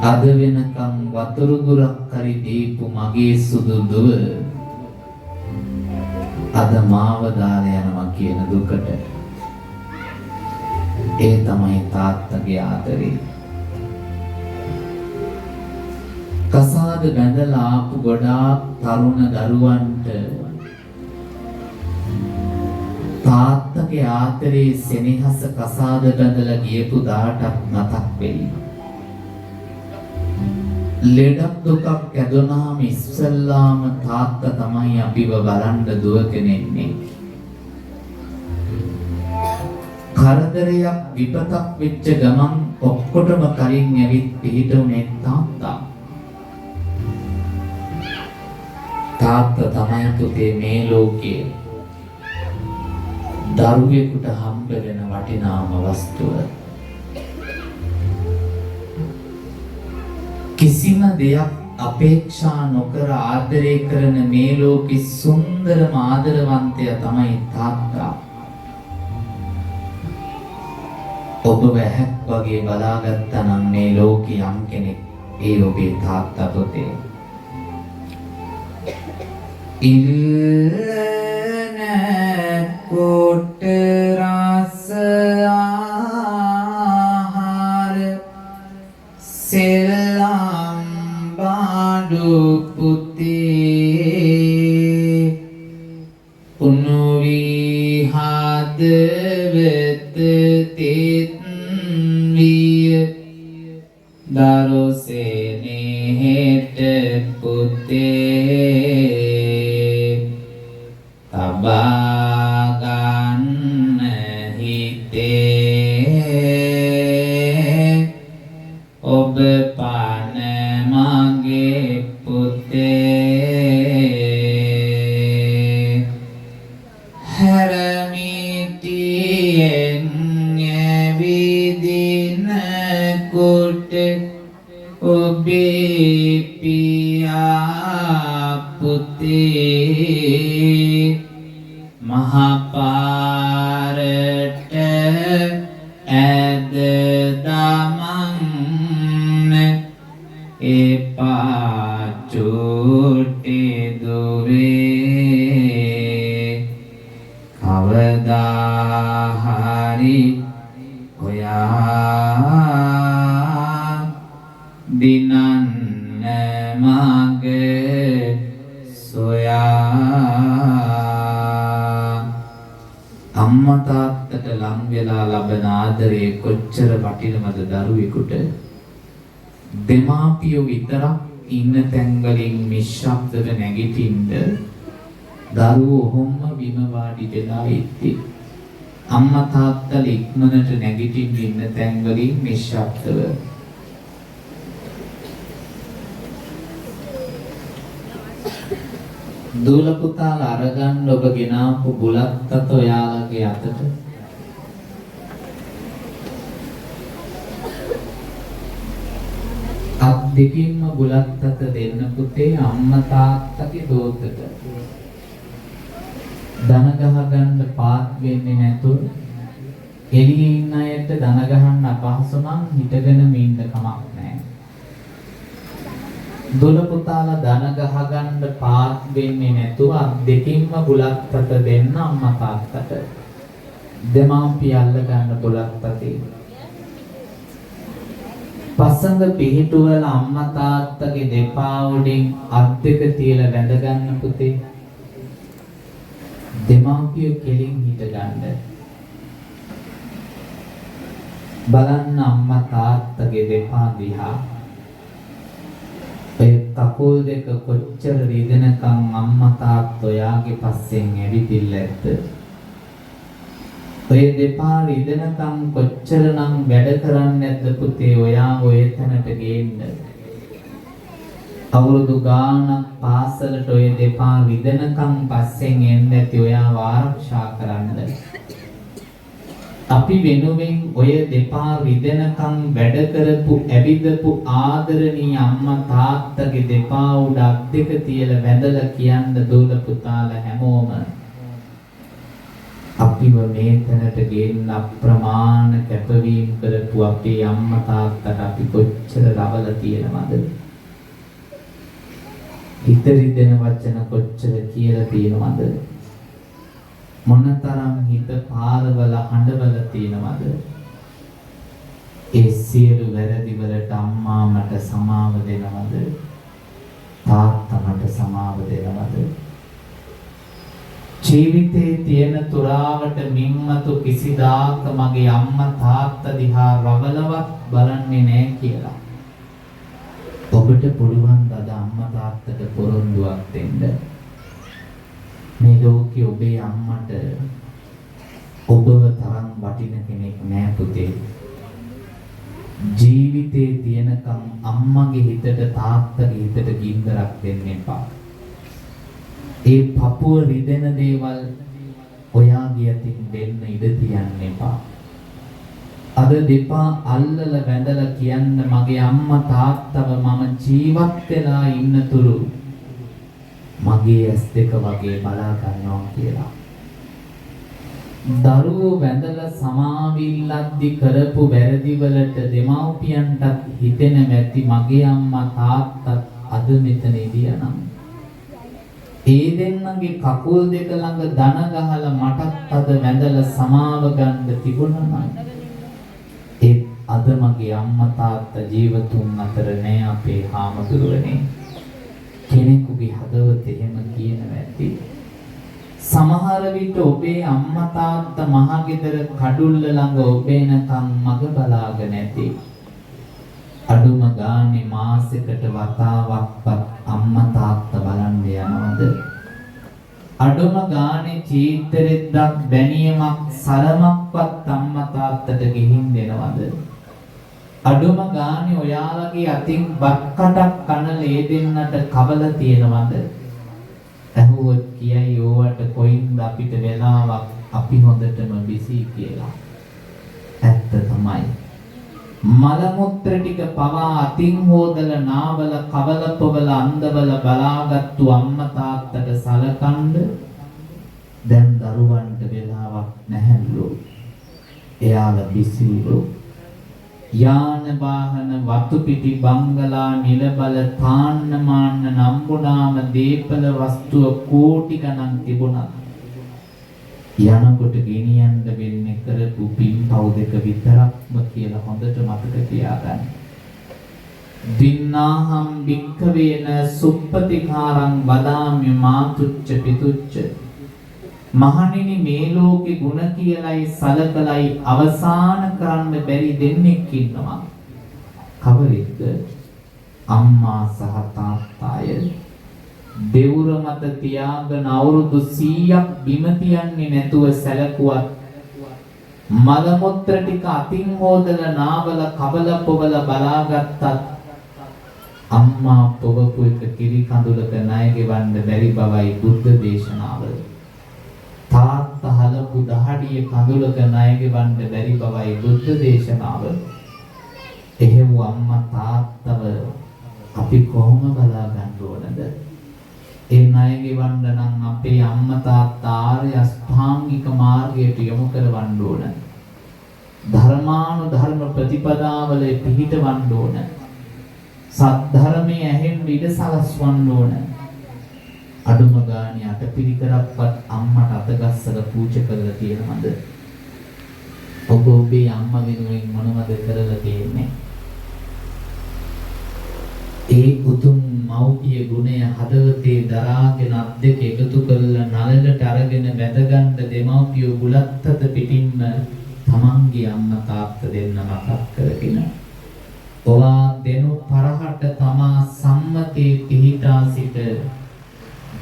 S2: අද වෙනකම් වතුරු ගුරක් හරි දීපු මගේ සුදු දුව අද මාව දාලා යනවා කියන දුකට. ඒ තමයි තාත්තගේ ආදරේ. කසාද බැඳලා ආපු ගොඩාක් තරුණ දරුවන්ට තාත්තගේ ආදරේ සෙනෙහස කසාද බැඳලා ගියපු දාටත් මතක් වෙයි. ලෙඩක් දුකක් ඇදුනාම ඉස්සෙල්ලාම තාත්තා තමයි අපිව බලන්න දුවගෙන එන්නේ. කරදරයක් විපතක් වෙච්ච ගමන් ඔක්කොටම කලින් ඇවිත් පිහිට උනේ තාත්තා. තාත්තා තමයි පුතේ මේ ලෝකයේ දරුවෙකුට හම්බ වෙන වටිනාම වස්තුව. කිසිම දෙයක් අපේක්ෂා නොකර ආදරය කරන මේ ලෝකේ සුන්දරම ආදරවන්තයා තමයි තාත්තා. ඔබ වැහැක් වගේ බලාගත්තා නම් මේ ලෝකේ යම් කෙනෙක් ඒ ඔබේ තාත්තා පුතේ. ඉල්ලන කොට රස ආහාර සෙල්ලම් බාඩු පුතේ උණු වී හදවත තෙත් විය දරුසෙනෙහෙට පුතේ තබා ගන්න හිතේ ඔබ පන මගේ පුතේ හැරමිටියෙන් ඇවිදින කොට ඔබේ පියා පුතේ මහපාරට ඇද දමන්න එපා චූටි දුවේ කවදා හරි ඔයා දිනන්න මග සොයා. අම්මා තාත්තට ලං වෙලා ලබන ආදරය කොච්චර වටිනවද දරුවෙකුට. දෙමාපියෝ විතරක් ඉන්න තැන් වලින් නිශ්ශබ්දව නැගිටින්න දරුවෝ ඔහොම්ම බිම වාඩි වෙලා ඉද්දි අම්මා තාත්තලා ඉක්මනට නැගිටින්න ඉන්න තැන් වලින් නිශ්ශබ්දව දූල පුතාලා අරගන්න ඔබ ගෙනාපු බුලත් අත ඔයාලගේ අතට. අත් දෙකින්ම බුලත් අත දෙන්න පුතේ අම්මා තාත්තගේ දෝතට. දන ගහ ගන්න පාත් වෙන්නේ නැතුව එළියේ ඉන්න අයට දන ගහන්න අපහසු නම් හිටගෙනම ඉන්න කමක් නැහැ. දොළ පුතාලා දන ගහ ගන්න පාත් වෙන්නේ නැතුව අත් දෙකින්ම බුලත් අත දෙන්න අම්මා තාත්තට. දෙමාපිය අල්ල ගන්න බුලත් අතේ. පසඟ පිහිටුවල අම්මා තාත්තගේ දෙපා උඩින් අත් දෙක තියලා වැඳ ගන්න පුතේ. දෙමාපිය කෙලින් හිට ගන්න. බලන්න අම්මා තාත්තගේ දෙපා දිහා. ඔය කකුල් දෙක කොච්චර රිදෙනකන් අම්මා තාත්තා ඔයාගේ පස්සෙන් ඇවිදින්න ඇද්ද? ඔය දෙපා රිදෙනකන් කොච්චරනම් වැඩ කරන්නේ නැද්ද පුතේ ඔයා ඔය තැනට ගේන්න? අවුරුදු ගාණක් පාසලට ඔය දෙපා රිදෙනකන් පස්සෙන් එන්න ඇති ඔයාව ආරක්ෂා කරන්න. අපි වෙනුවෙන් ඔය දෙපා රිදෙනකන් වැඩ කරපු ඇවිදපු ආදරණීය අම්මා තාත්තගේ දෙපා උඩ අත් දෙක තියලා වැඳලා කියන්න දූල පුතාලා හැමෝම, අපිව මේ තැනට ගේන්න අප්‍රමාණ කැපවීම කරපු අපේ අම්මා තාත්තට අපි කොච්චර රවලා තියෙනවද? හිත රිදෙන වචන කොච්චර කියලා තියෙනවද? මොනතරම් හිත පාරවල හඬවල තියෙනවද? ඒ සියලු වැරදි වලට අම්මා මට සමාව දෙනවද? තාත්තා මට සමාව දෙනවද? ජීවිතේ තියෙන තුරාවට මින්මතු කිසිදාක මගේ අම්මා තාත්තා දිහා රවලවත් බලන්නේ නෑ කියලා ඔබට පුළුවන් ද අද අම්මා තාත්තට පොරොන්දුවක් දෙන්න? මේ ලෝකේ ඔබේ අම්මට ඔබව තරම් වටින කෙනෙක් නෑ පුතේ. ජීවිතේ තියෙනකම් අම්මගේ හිතට තාත්තගේ හිතට ගින්දරක් දෙන්න එපා. ඒ පපුව රිදෙන දේවල් ඔයාගේ අතින් දෙන්න ඉඩ තියන්න එපා. අද දෙපා අල්ලලා වැඳලා කියන්න මගේ අම්මා තාත්තව මම ජීවත් වෙලා ඉන්නතුරු මගේ ඇස් දෙක වගේ බලා ගන්නවා කියලා. දරුවෝ වැඳලා සමාවිල්ලද්දි කරපු වැරදි වලට දෙමව්පියන්ටත් හිතෙන ඇති මගේ අම්මා තාත්තත් අද මෙතන ඉදියනම් ඒ දෙන්නගේ කකුල් දෙක ළඟ දන ගහලා මටත් අද වැඳලා සමාව ගන්න තිබුණා නම්, ඒත් අද මගේ අම්මා තාත්තා ජීවතුන් අතර නෑ අපේ හාමුදුරුවනේ. කෙනෙකුගේ හදවත එහෙම කියනවා ඇති. සමහර විට ඔබේ අම්මා තාත්තා මහගෙදර කඩුල්ල ළඟ ඔබේනකම් මග බලාගෙන ඇති. අඩුම ගානේ මාසෙකට වතාවක්වත් අම්මා තාත්තා බලන්න යනවද? අඩුම ගානේ චීත්තරෙද්දක් බැනියමක් සරමක්වත් අම්මා තාත්තට ගෙහින් දෙනවද? අඩුම ගානේ ඔයාලගේ අතින් බත් කටක් කනල ඒ දෙන්නට කවල තියෙනවද? ඇහුවොත් කියයි ඕවට කොයින්ද අපිට වෙලාවක්, අපි හොඳටම බිසි කියලා. ඇත්ත තමයි. මල මුත්‍ර ටික පවා අතින් හොදලා නාවල කවල පොවල අන්දවල බලාගත්තු අම්මා තාත්තට සලකන්න දැන් දරුවන්ට වෙලාවක් නැහැලු. එයාලා බිසිලු. යාන වාහන වතු පිටි බංගලා නිල බල තාන්න මාන්න නම්බුනාම දීපල වස්තුව කෝටි ගණන් තිබුණා. යනකොට ගෙනියන්න වෙන්නේ කරපු පින් පව් දෙක විතරක්ම කියලා හොඳට මතක තියාගන්න. දින්නාහම් භික්ඛවේන සුප්පතිකාරං වදාමි මාතුච්ච පිතුච්ච. මහණෙනි මේ ලෝකේ ගුණ කියලයි සලකලයි අවසාන කරන්න බැරි දෙන්නෙක් ඉන්නවා. කවරෙක්ද? අම්මා සහ තාත්තාය. දෙවුර මත තියාගෙන අවුරුදු 100ක් බිම තියන්නේ නැතුව සැලකුවත් මල මුත්‍ර ටික අතින් හොදලා නාවල කවල පොවල බලාගත්තත් අම්මා පොවපු එක කිරි කඳුලක ණය ගෙවන්න බැරි බවයි බුද්ධ දේශනාව. තාත්තා හලපු දහඩිය කඳුලක ණය ගෙවන්න බැරි බවයි බුද්ධ දේශනාව. එහෙව් අම්මා තාත්තව අපි කොහොම බලා ගන්න ඕනද? ඒ ණය ගෙවන්න නම් අපේ අම්මා තාත්තා ආර්ය අෂ්ටාංගික මාර්ගයට යොමු කරවන්න ඕන. ධර්මානුධර්ම ප්‍රතිපදාවල පිහිටවන්න ඕන. සද්ධර්මයේ ඇහෙන්න ඉඩ සලස්වන්න ඕන. අඩුම ගානේ අටපිරිකරක්වත් අම්මට අතගස්සලා පූජා කරලා තියෙනවද? ඔබ ඔබේ අම්මා වෙනුවෙන් මොනවද කරලා තියෙන්නේ? ඒ උතුම් මව්පිය ගුණය හදවතේ දරාගෙන අත් දෙක එකතු කරලා නළලට අරගෙන වැදගන්න දෙමව්පියෝ බුලත් අත පිටින්ම තමන්ගේ අම්මා තාත්තා දෙන්න මතක් කරගෙන ඔවා දෙනු පරහට තමා සම්මතයේ පිහිටා සිට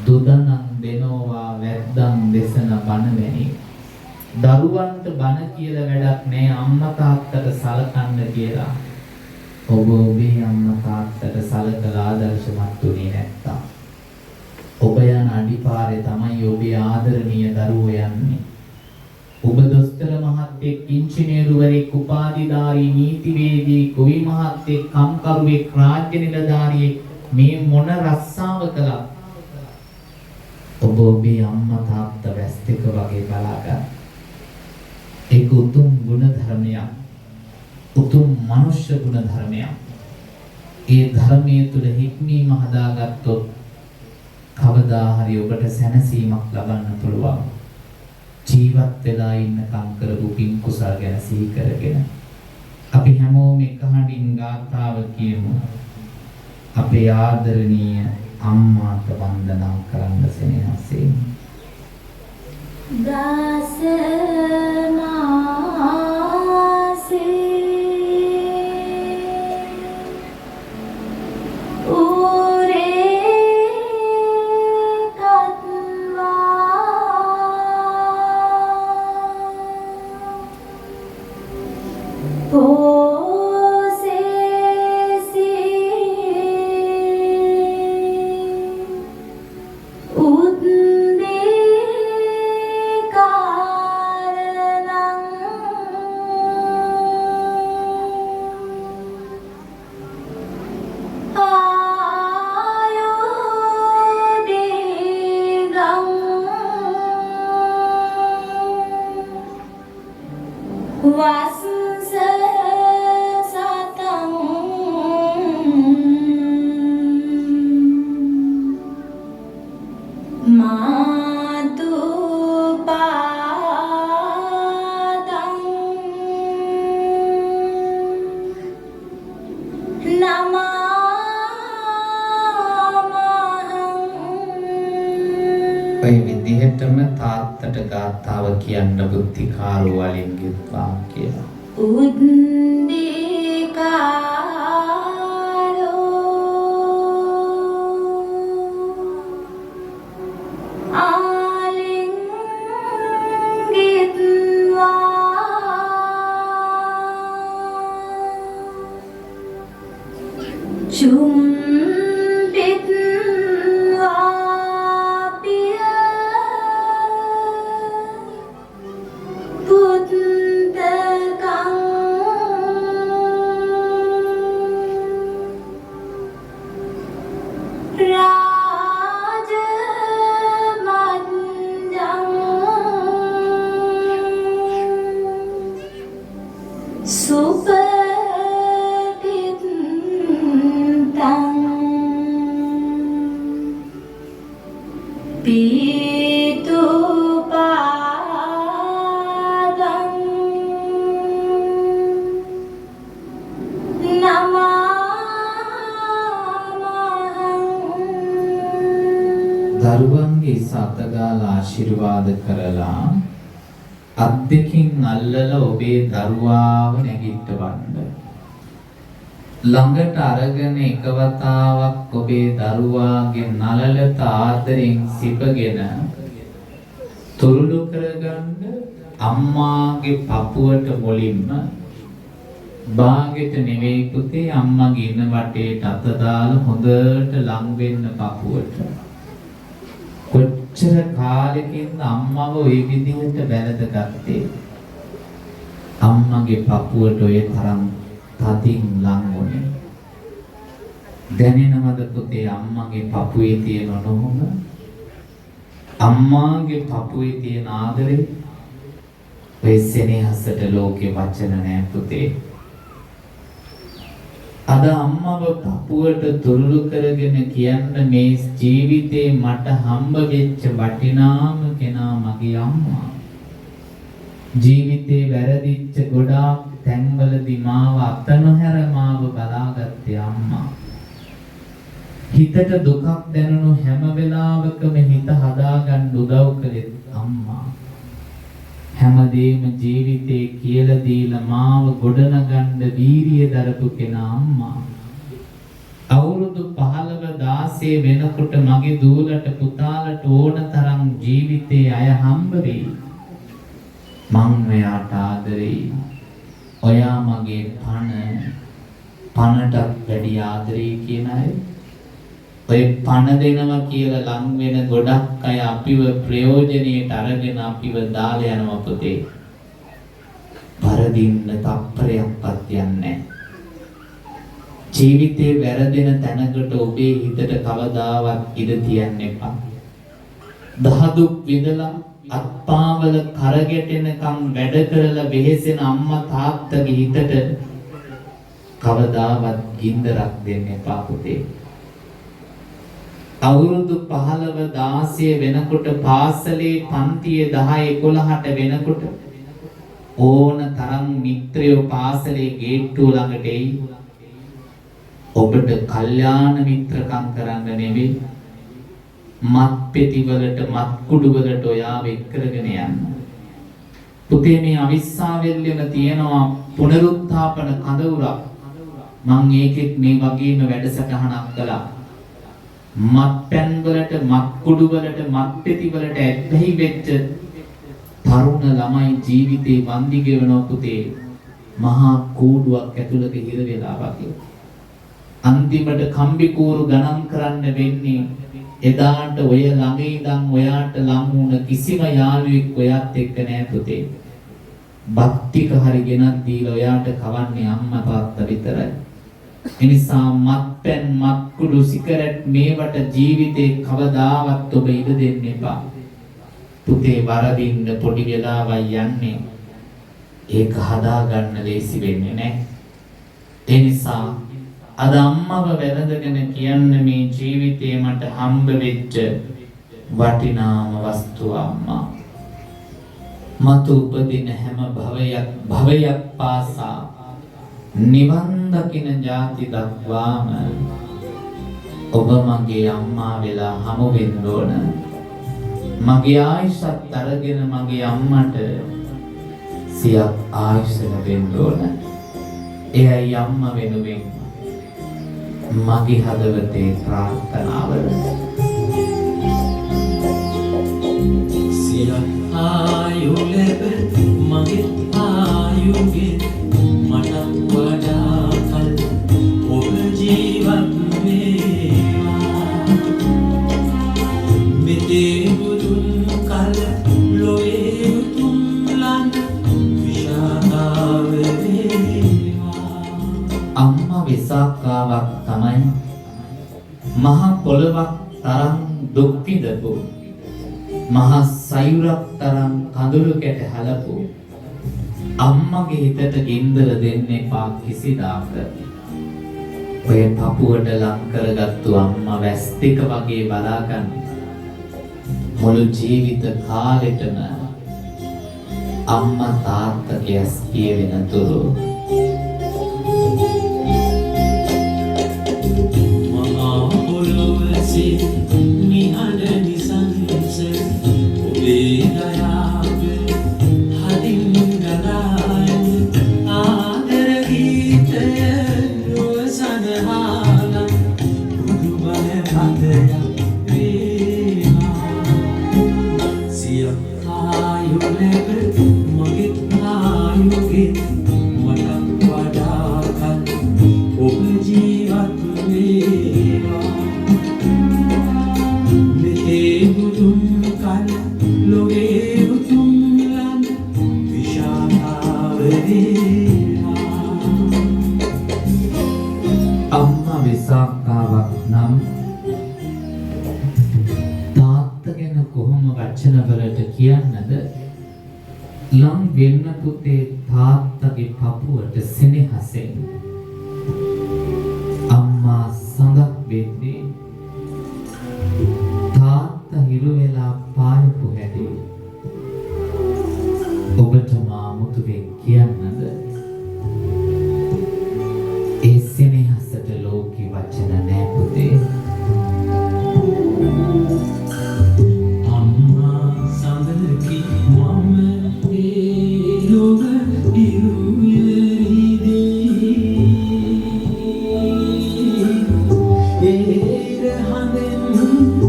S2: දුදනං දෙනෝවා වැද්දන් දෙසන බණ වැනි දරුවන්ට බණ කියලා වැඩක් නෑ අම්මා තාත්තට සලකන්න කියලා. ඔබ ඔබේ අම්මා තාත්තට සලකලා ආදර්ශමත් වුණේ නැත්තම් ඔබ යන අඩිපාරේ තමයි ඔබේ ආදරණීය දරුවෝ යන්නේ. ඔබ දොස්තර මහත්තයෙක්, ඉංජිනේරුවරයෙක්, උපාධිධාරී, නීතිවේදී, ගොවි මහත්තයෙක්, කම්කරුවෙක්, රාජ්‍ය නිලධාරියෙක් මේ මොන රස්සාව කළත් ඔබ ඔබේ අම්මා තාත්තා වැස් දෙක වගේ බලා ගන්න. ඒක උතුම් ගුණ ධර්මයක්. උතුම් මනුෂ්‍ය ගුණ ධර්මයක්. ඒ ධර්මයේ තුල හික්මීම හදාගත්තොත් කවදා හරි ඔබට සැනසීමක් ලබන්න පුළුවන්. ජීවත් වෙලා ඉන්නකම් කරපු පින් කුසල් ගැන සිහි කරගෙන අපි හැමෝම එක හඬින් ගාථාව කියමු. අපේ ආදරණීය අම්මාට වන්දනා කරන්න සෙනෙහසෙන්.
S3: දස මාසේ උරේ කත්වා පෝසේසි උද්දී කාරණං ආයෝදීගං වස්ස සතං මාතු පාදං නමාමහං.
S2: ඔය විදිහටම තාත්තට ගාථාව කියන්න බුද්ධිකාරෝ වලින් ගිත්වා කියලා.
S3: උද්දීකාරෝ ආලිංගිත්වා චුම්බිත්වා පිය පුත්තකං රාජමඤ්ඤං සුපටිත්තං පීතුපාදං නමාමහං.
S2: දරුවන්ගේ ඉස අතගාලා ආශිර්වාද කරලා අත් දෙකින් අල්ලලා ඔබේ දරුවාව නැගිටවන්න. ළඟට අරගෙන එක වතාවක් ඔබේ දරුවාගේ නළලත ආදරෙන් සිපගෙන තුරුළු කරගන්න අම්මාගේ පපුවට මුලින්ම බාගෙට නෙවෙයි පුතේ, අම්මගේ ඉන වටේට අත දාලා හොඳට ලං වෙන්න පපුවට. කොච්චර කාලෙකින්ද අම්මව ඔය විදිහට වැළඳගත්තේ? අම්මගේ පපුවට ඔය තරම් තදින් ලං වුණේ. දැනෙනවද පුතේ අම්මගේ පපුවේ තියෙන ඔනොහොම? අම්මාගේ පපුවේ තියෙන ආදරේ? ඔය සෙනෙහසට ලෝකේ වචන නෑ පුතේ. අද අම්මව පපුවට තුරුළු කරගෙන කියන්න මේ ජීවිතේ මට හම්බ වෙච්ච වටිනාම කෙනා මගේ අම්මා. ජීවිතේ වැරදිච්ච ගොඩාක් තැන්වලදී මාව අත නොහැර මාව බලාගත්තේ අම්මා. හිතට දුකක් දැනුණු හැම වෙලාවකම හිත හදාගන්න උදව් කළේ අම්මා. හැමදේම ජීවිතේ කියලා දීලා මාව ගොඩනගන්න වීරිය දරපු කෙනා අම්මා. අවුරුදු 15 16 වෙනකොට මගේ දූලට පුතාලට ඕන තරම් ජීවිතේ අය හම්බ වෙයි. මං ඔයාට ආදරෙයි. ඔයා මගේ පණටත් වැඩි ආදරෙයි කියන අය. ඔය පණ දෙනවා කියලා ලං වෙන ගොඩක් අය අපිව ප්‍රයෝජනෙට අරගෙන අපිව දාලා යනවා පුතේ. පරදින්න තප්පරයක්වත් යන්නේ නැහැ. ජීවිතේ වැරදෙන තැනකට ඔබේ හිතට කවදාවත් ඉඩ තියන්න එපා. දහදුක් විඳලා අත්පාවල කරගැටෙනකම් වැඩ කරලා වෙහෙසෙන අම්මා තාත්තගේ හිතට කවදාවත් ගින්දරක් දෙන්න එපා පුතේ. අවුරුදු 15 16 වෙනකොට පාසලේ පන්තියේ 10 11ට වෙනකොට ඕන තරම් මිත්‍රයෝ පාසලේ ගේට්ටුව ළඟට එයි. ඔබට කල්යාණ මිත්‍රකම් කරන්න නෙවෙයි, මත් පෙති වලට මත් කුඩු වලට ඔයාව එක් කරගෙන යන්න. පුතේ මේ අවිස්සාවෙල්ලෙම තියෙනවා පුනරුත්ථාපන කඳවුරක්. මං ඒකෙත් මේ වගේම වැඩසටහනක් කළා. මත්පැන් වලට මත් කුඩු වලට මත් පෙති වලට ඇබ්බැහි වෙච්ච තරුණ ළමයි ජීවිතේ වන්දි ගෙවනවා පුතේ. මහා කූඩුවක් ඇතුළත හිර වෙලා වගේ. අන්තිමට කම්බි කූරු ගණන් කරන්න වෙන්නේ එදාට ඔය ළඟ ඉඳන් ඔයාට ලං වුණ කිසිම යාළුවෙක් ඔයත් එක්ක නෑ පුතේ. බත් ටික හරි ගෙනත් දීලා ඔයාට කවන්නේ අම්මා තාත්තා විතරයි. එනිසා මත්පැන් මත්කුඩු සිගරට් මේවට ජීවිතේ කවදාවත් ඔබ ඉඩ දෙන්න එපා. පුතේ වරදින්න පොඩි වෙලාවයි යන්නේ. ඒක හදාගන්න ලේසි වෙන්නේ නෑ. ඒ නිසා අද අම්මව වැළඳගෙන කියන්න මේ ජීවිතේ මට හම්බ වෙච්ච වටිනාම වස්තුව අම්මා. මතු උපදින හැම භවයක් භවයක් පාසා නිවන් දකින ජාති දක්වාම ඔබ මගේ අම්මා වෙලා හමු වෙන්න ඕන. මගේ ආයුෂත් අරගෙන මගේ අම්මට සියක් ආයුෂ ලැබෙන්න ඕන. එයයි අම්මා වෙනුවෙන් මගේ හදවතේ ප්‍රාර්ථනාව.
S4: සියක් ආයු ලැබ මගේ ආයුගේ මටත් වඩා කල් ඔබ ජීවත් වේවා. මෙතේ බුදුන් කල ලොවේ උතුම් ළඟ විශාකාව වේවා.
S2: අම්මා විසාකාවක් තමයි මහ පොළවක් තරම් දුක් විඳපු, මහ සයුරක් තරම් කඳුළු කැට හලපු අම්මගේ හිතට ගින්දර දෙන්න එපා කිසිදාක. ඔය පපුවට ලං කරගත්තු අම්මා වැස් දෙක වගේ බලාගන්න. මුළු ජීවිත කාලෙටම අම්මා තාත්තගේ ඇස් පියවෙන තුරු
S4: මහා පොළොවසේ නිහඬ නිසංස ඔබේ දයාව හදින් ගලා එන ආදර ගීතය ලොව සඳහා බුදු බණ පදයක් වේවා. සියක් ආයු ලැබ මගේ ආයුගේ මටත් වඩා කල් ඔබ ජීවත් වේවා. මෙතේ බුදුන් කල ලොවේ උතුම් ළඟ විශාකාව වේවා.
S2: අම්මා විසාකාවක් නම් තාත්තා ගැන කොහොම වචන වලට කියන්නද? ලං වෙන්න පුතේ තාත්තගේ පපුවට සෙනෙහසෙන් අම්මා සඳක් වෙද්දී තාත්තා හිරු වෙලා පායපු හැටි ඔබට මා මුතුවෙන් කියන්නද? ඒ සෙනෙහසට ලෝකේ වචන නෑ පුතේ.
S4: අම්මා සඳකි මම ඒ ලොව ඉරුයරිදී ඒ රහඳෙන්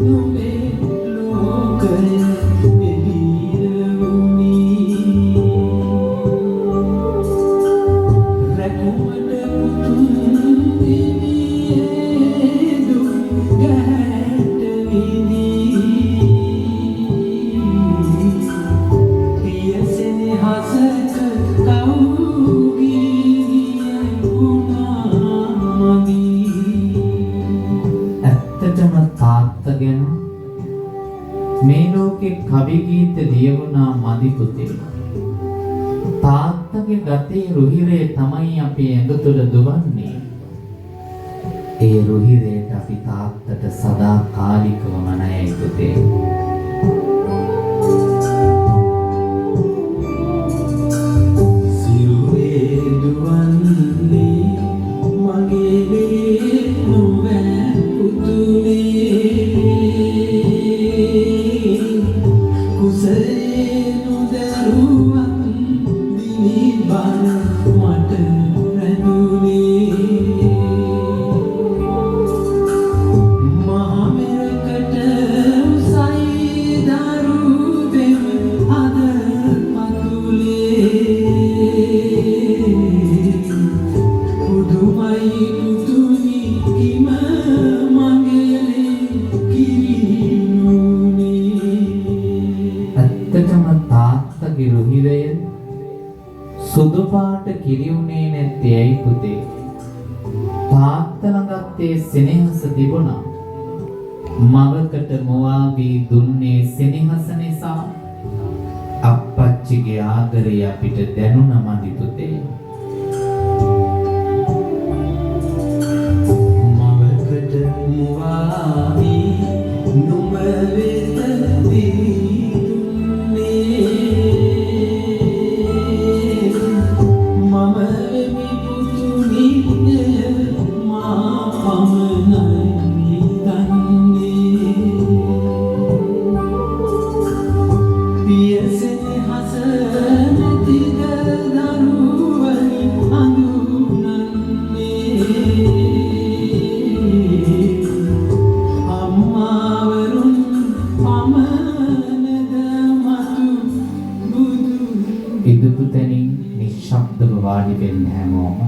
S4: නුඹේ ලෝකය එළිය වුණි. රැකුමට පුතුන් දිවියේ දුක් ගැහැට විඳී පියසෙනෙහසක කවුගී වුණා මදි.
S2: ඇත්තටම තාත්තා ගැන මේ ලෝකේ කවි ගීත ලියවුණා මදි පුතේ. තාත්තගේ ගතේ රුහිරය තමයි අපේ ඇඟ තුල දුවන්නේ. ඒ රුහිරයට අපි තාත්තට සදා කාලිකවම ණයයි පුතේ.
S4: සිරුරේ දුවන්නේ මගේ ලේ නොවෑ පුතුනේ, කුසයේ නොදරුවත් දිවි බර මට රැඳුනේ. මහ මෙරකට උසයි දරු පෙම් අද පතුලේ, පුදුමයි පුතුනි කිම මගේ ලේ කිරිනුනේ.
S2: ඇත්තටම තාත්තගේ රුහිරය සුදු පාට කිරි උනේ නැත්තේ ඇයි පුතේ? තාත්තා ළඟත් ඒ සෙනෙහස තිබුණා. මවකට මුවා වී දුන්නේ සෙනෙහස නිසා. අප්පච්චිගේ ආදරය අපිට දැනුණ මදි පුතේ.
S4: මවකට මුවා වී නුඹ වෙත දිවි දුන්නේ, මම වෙමි පුතුනි එය මා පමණයි දන්නේ. පියසෙනෙහස නැතිද දරුවනි අඳුනන්නේ? අම්මාවරුන් පමණද මතු බුදු.
S2: ඉඳපු තැනින් නිශ්ශබ්දව වාඩි වෙන්න හැමෝම.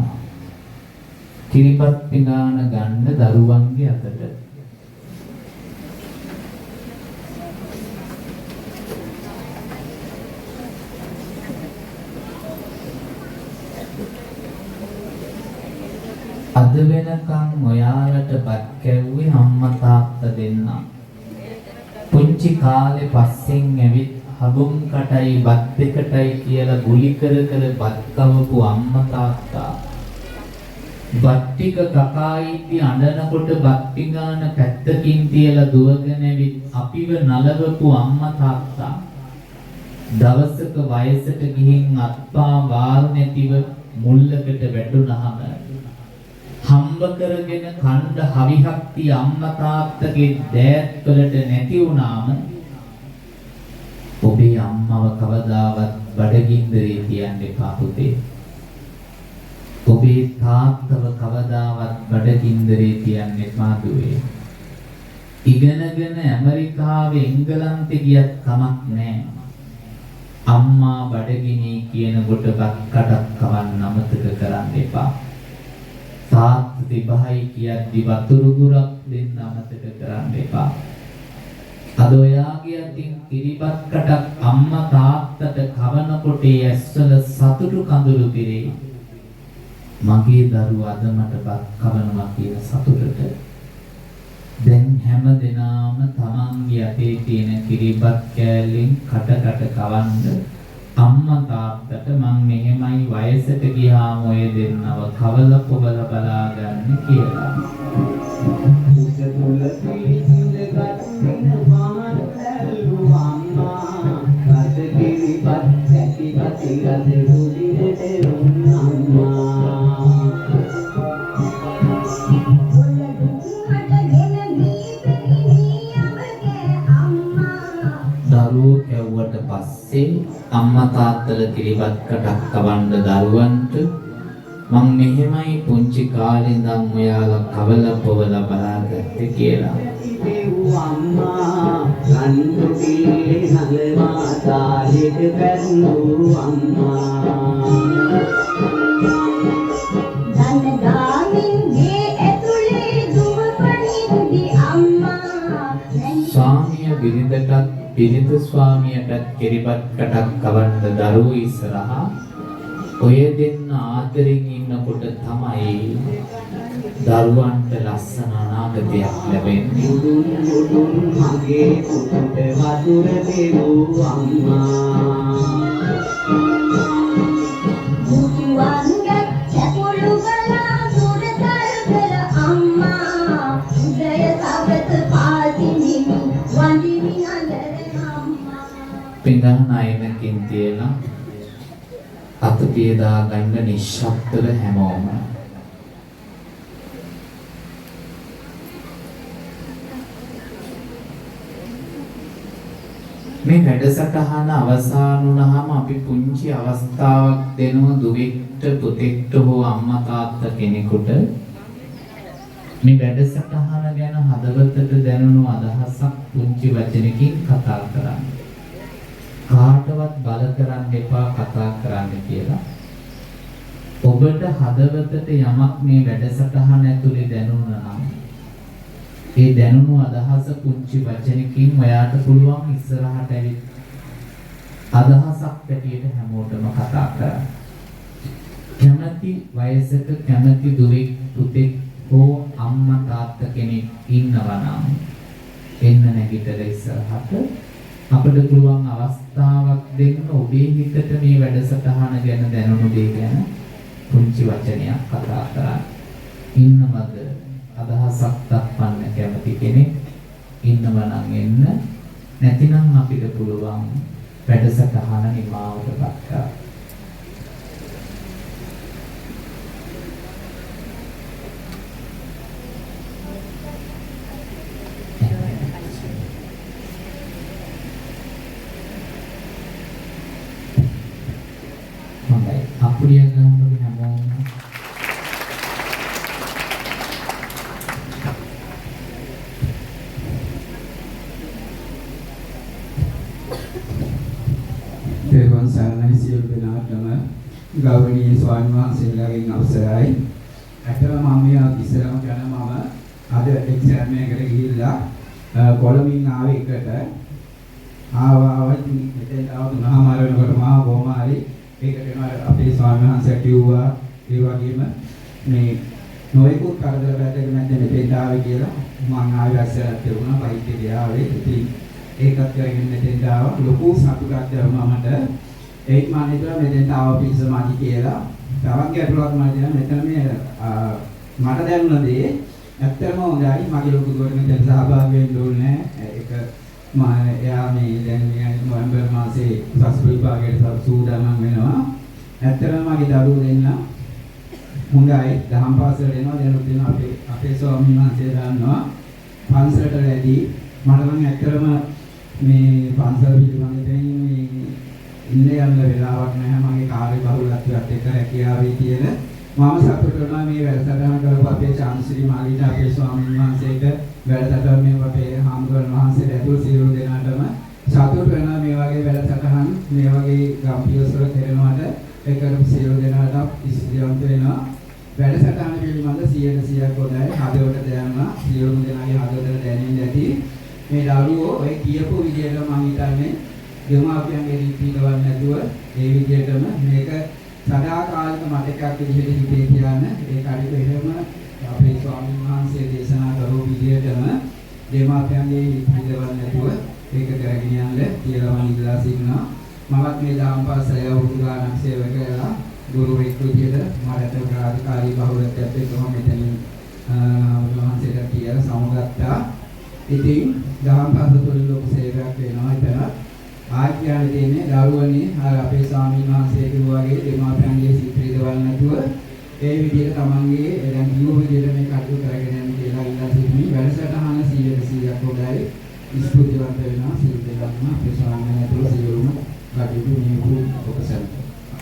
S2: කිරිබත් පිඟාන ගන්න දරුවන්ගේ අතට. අද වෙනකන් ඔයාලට බත් කැව්වේ අම්මා තාත්තා දෙන්නා. පුංචි කාලේ පස්සෙන් ඇවිත් හබුම් කටයි බත් දෙකටයි කියලා ගුලි කර කර බත් කවපු අම්මා තාත්තා. බත් ටික කකා ඉද්දි අඬනකොට බත් පිඟාන පැත්තකින් තියලා දුවගෙන ඇවිත් අපිව නලවපු අම්මා තාත්තා. දවසක වයසට ගිහින් අත්පා වාල් නැතිව මුල්ලකට වැටුනහම හම්බ කරගෙන කණ්ඩ හවිහක් තිය අම්මා තාත්තගේ දෑත් වලට නැති වුණාම ඔබේ අම්මව කවදාවත් බඩගින්දරේ තියන්න එපා පුතේ. ඔබේ තාත්තව කවදාවත් බඩගින්දරේ තියන්න එපා දුවේ. ඉගෙනගෙන ඇමරිකාවේ එංගලන්තේ ගියත් කමක් නෑ. අම්මා බඩගිනි කියනකොට බත් කටක් කවන්න අමතක කරන්න එපා. තාත්තා තිබහයි කියද්දි වතුරු ගුරක් දෙන්න අමතක කරන්න එපා. අද ඔයාගේ අතින් කිරිබත් කටක් අම්මා තාත්තට කවනකොට ඒ ඇස්වල සතුටු කඳුළු පිරෙයි. මගේ දරුවා අද මට බත් කවනවා කියන සතුටට දැන් හැම දෙනාම තමන්ගේ අතේ තියෙන කිරිබත් කෑල්ලෙන් කට කට කවන්න අම්මා තාත්තට මං මෙහෙමයි වයසට ගියාම ඔය දෙන්නව කවල පොවල බලාගන්න කියලා.
S4: උස තුල පිළිසිඳ ගත්ින පහන් දැල්ලු අම්මා රස කිරිබත් ඇතිපති රස රුධිර දෙවුන් අම්මා.
S2: දරුවෝ කැව්වට පස්සේ අම්මා තාත්තලා කිරිබත් කටක් කවන්න දරුවන්ට මං මෙහෙමයි පුංචි කාලේ ඉඳන් ඔයාලා කවල පොවල බලාගත්තේ කියලා.
S4: අම්මා රන්දු පිල්ලේ නලවා තාලෙට පැන්නුව අම්මා.
S2: ස්වාමිය බිරිඳටත් බිරිඳ ස්වාමියටත් කිරිබත් කටක් කවන්න දරුවෝ ඉස්සරහා ඔය දෙන්න ආදරෙන් ඉන්නකොට තමයි දරුවන්ට ලස්සන අනාගතයක් ලැබෙන්නේ.
S4: උඩුන් උඩුන් මගේ පුතුට වතුර දෙවූ අම්මා.
S2: පිඟන් අයනකින් තියලා අත පියදා ගන්න නිශ්ශබ්දව හැමෝම. මේ වැඩසටහන අවසන් වුණාම අපි පුංචි අවස්ථාවක් දෙනවා දුවෙක්ට පුතෙක්ට හෝ අම්මා තාත්තා කෙනෙකුට මේ වැඩසටහන ගැන හදවතට දැනුණු අදහසක් පුංචි වචනකින් කතා කරන්න. කාටවත් බල කරන්න එපා කතා කරන්න කියලා. ඔබට හදවතට යමක් මේ වැඩසටහන ඇතුලේ දැනුණා නම් ඒ දැනුණු අදහස පුංචි වචනකින් ඔයාට පුළුවන් ඉස්සරහට ඇවිත් අදහසක් පැටියට හැමෝටම කතා කරන්න. කැමැති වයසක කැමැති දුවෙක් පුතෙක් හෝ අම්මා තාත්තා කෙනෙක් ඉන්නවා නම් එන්න නැගිටලා ඉස්සරහට අපිට පුළුවන් අවස්ථාවක් දෙන්න ඔබේ හිතට මේ වැඩසටහන ගැන දැනුණු දේ ගැන පුංචි වචනයක් කතා කරන්න. ඉන්නවද අදහසක් දක්වන්න කැමති කෙනෙක්? ඉන්නවා නම් එන්න. නැතිනම් අපිට පුළුවන් වැඩසටහන නිමාවටපත් කරන්න. හොඳයි. අපුඩියක් ගන්නකො හැමෝම.
S5: තෙරුවන් සරණයි සියලු දෙනාටම. ගෞරවනීය ස්වාමීන් වහන්සේලාගෙන් අවසරයි. ඇත්තටම මම මේ ඉස්සරහම ගැන මම අද එක්සෑම් එකකට ගිහිල්ලා කොළඹින් ආවේ එකට ආවා. ඉතින් මෙතෙන් ආව තුනහමාර වෙනකොට මම කොහොම හරි ඒකට එනවා අපේ ස්වාමීන් වහන්සේ කිව්වා. ඒ වගේම මේ නොයෙකුත් කරදර පැත්තක මැද්දේ මෙතෙන්ට ආවේ කියලා මං ආවේ වැස්සක් තිබුණා බයික් එකේ ආවේ. ඉතින් ඒකත් කරගෙන මෙතෙන්ට ආවා. ලොකු සතුටක් දැනුණා මට. ඒත් මම හිතුවා මෙතෙන්ට ආව පිස්සු මදි කියලා. තවත් ගැටලුවක් මට තියෙනවා මෙතන මේ මට දැනුණ දේ ඇත්තටම හොඳයි. මගේ ලොකු දුවට මෙතන සහභාගී වෙන්න ඕනේ නෑ. ඒක මම එයා මේ දැන් මේ නොවැම්බර් මාසේ උසස් විභාගයට සූදානම් වෙනවා. ඇත්තටම මගේ දරුවෝ දෙන්න හොඳයි. දහම් පාසලට එනවා. දැනුත් එනවා. අපේ අපේ ස්වාමීන් වහන්සේ දන්නවා පන්සලට වැඩි. මට නම් ඇත්තටම මේ පන්සල පිළිබඳ මේ ඉන්න යන්න වෙලාවක් නැහැ. මගේ කාර්ය බහුලත්වයත් එක්ක රැකියාවේ තියෙන මම සතුටු වෙනවා මේ වැඩසටහන කරපු අපේ චාන්සිරි මාලිට අපේ ස්වාමීන් වහන්සේට වැඩසටහන මේ අපේ හාමුදුරන් වහන්සේට ඇතුළු සියලු දෙනාටම සතුටු වෙනවා මේ වගේ වැඩසටහන් මේ වගේ ගම්පියොස්වල කරනවට ඒ කරපු සියලු දෙනාට ස්තුතිවන්ත වෙනවා. වැඩසටහන පිළිබඳ 100%ක් හොඳයි. හදවත දැනුණා. සියලු දෙනාගේ හදවතට දැනෙන්න ඇති. මේ දරුවෝ ඔය කියපු විදිහට මම හිතන්නේ දෙමාපියන්ගේ රීති පිළිවන්න නැතුව ඒ විදිහටම මේක සදාකාලික මතකයක් විදිහට හිතේ තියාන ඒ කටයුතු එහෙම අපේ ස්වාමීන් වහන්සේ දේශනා කරපු විදිහටම දෙමාපියන්ගේ හිත හිතවන්න නැතුව ඒක කරගෙන යන්න කියලා මම ඉල්ලා සිටිනවා. මමත් මේ දහම් පාසලේ අවුරුදු ගාණක් සේවය කළා. ගුරුවරයෙක් විදිහට මට රාජකාරී බහුලත්වයක් එක්ක මම මෙතනින් වහන්සේට කියලා සමුගත්තා. ඉතින් දහම් පාසල තුළින් ලොකු සේවයක් වෙනවා. එතන ආයි කියන්න තියෙන්නේ දරුවනේ අර අපේ ස්වාමීන් වහන්සේ කිව්වා වගේ දෙමාපියන්ගේ සිත් රිදවන්න නැතුව ඒ විදිහට තමන්ගේ දැන් කිව්ව විදිහට මේ කටයුතු කරගෙන යන්න කියලා ඉල්ලා සිටිමි. වැඩසටහන 100%ක් හොඳයි. ස්තුතිවන්ත වෙනවා සියලු දෙනාම අපේ ස්වාමීන් වහන්සේ සියලුම කටයුතු නියුතු ඔබසැලක.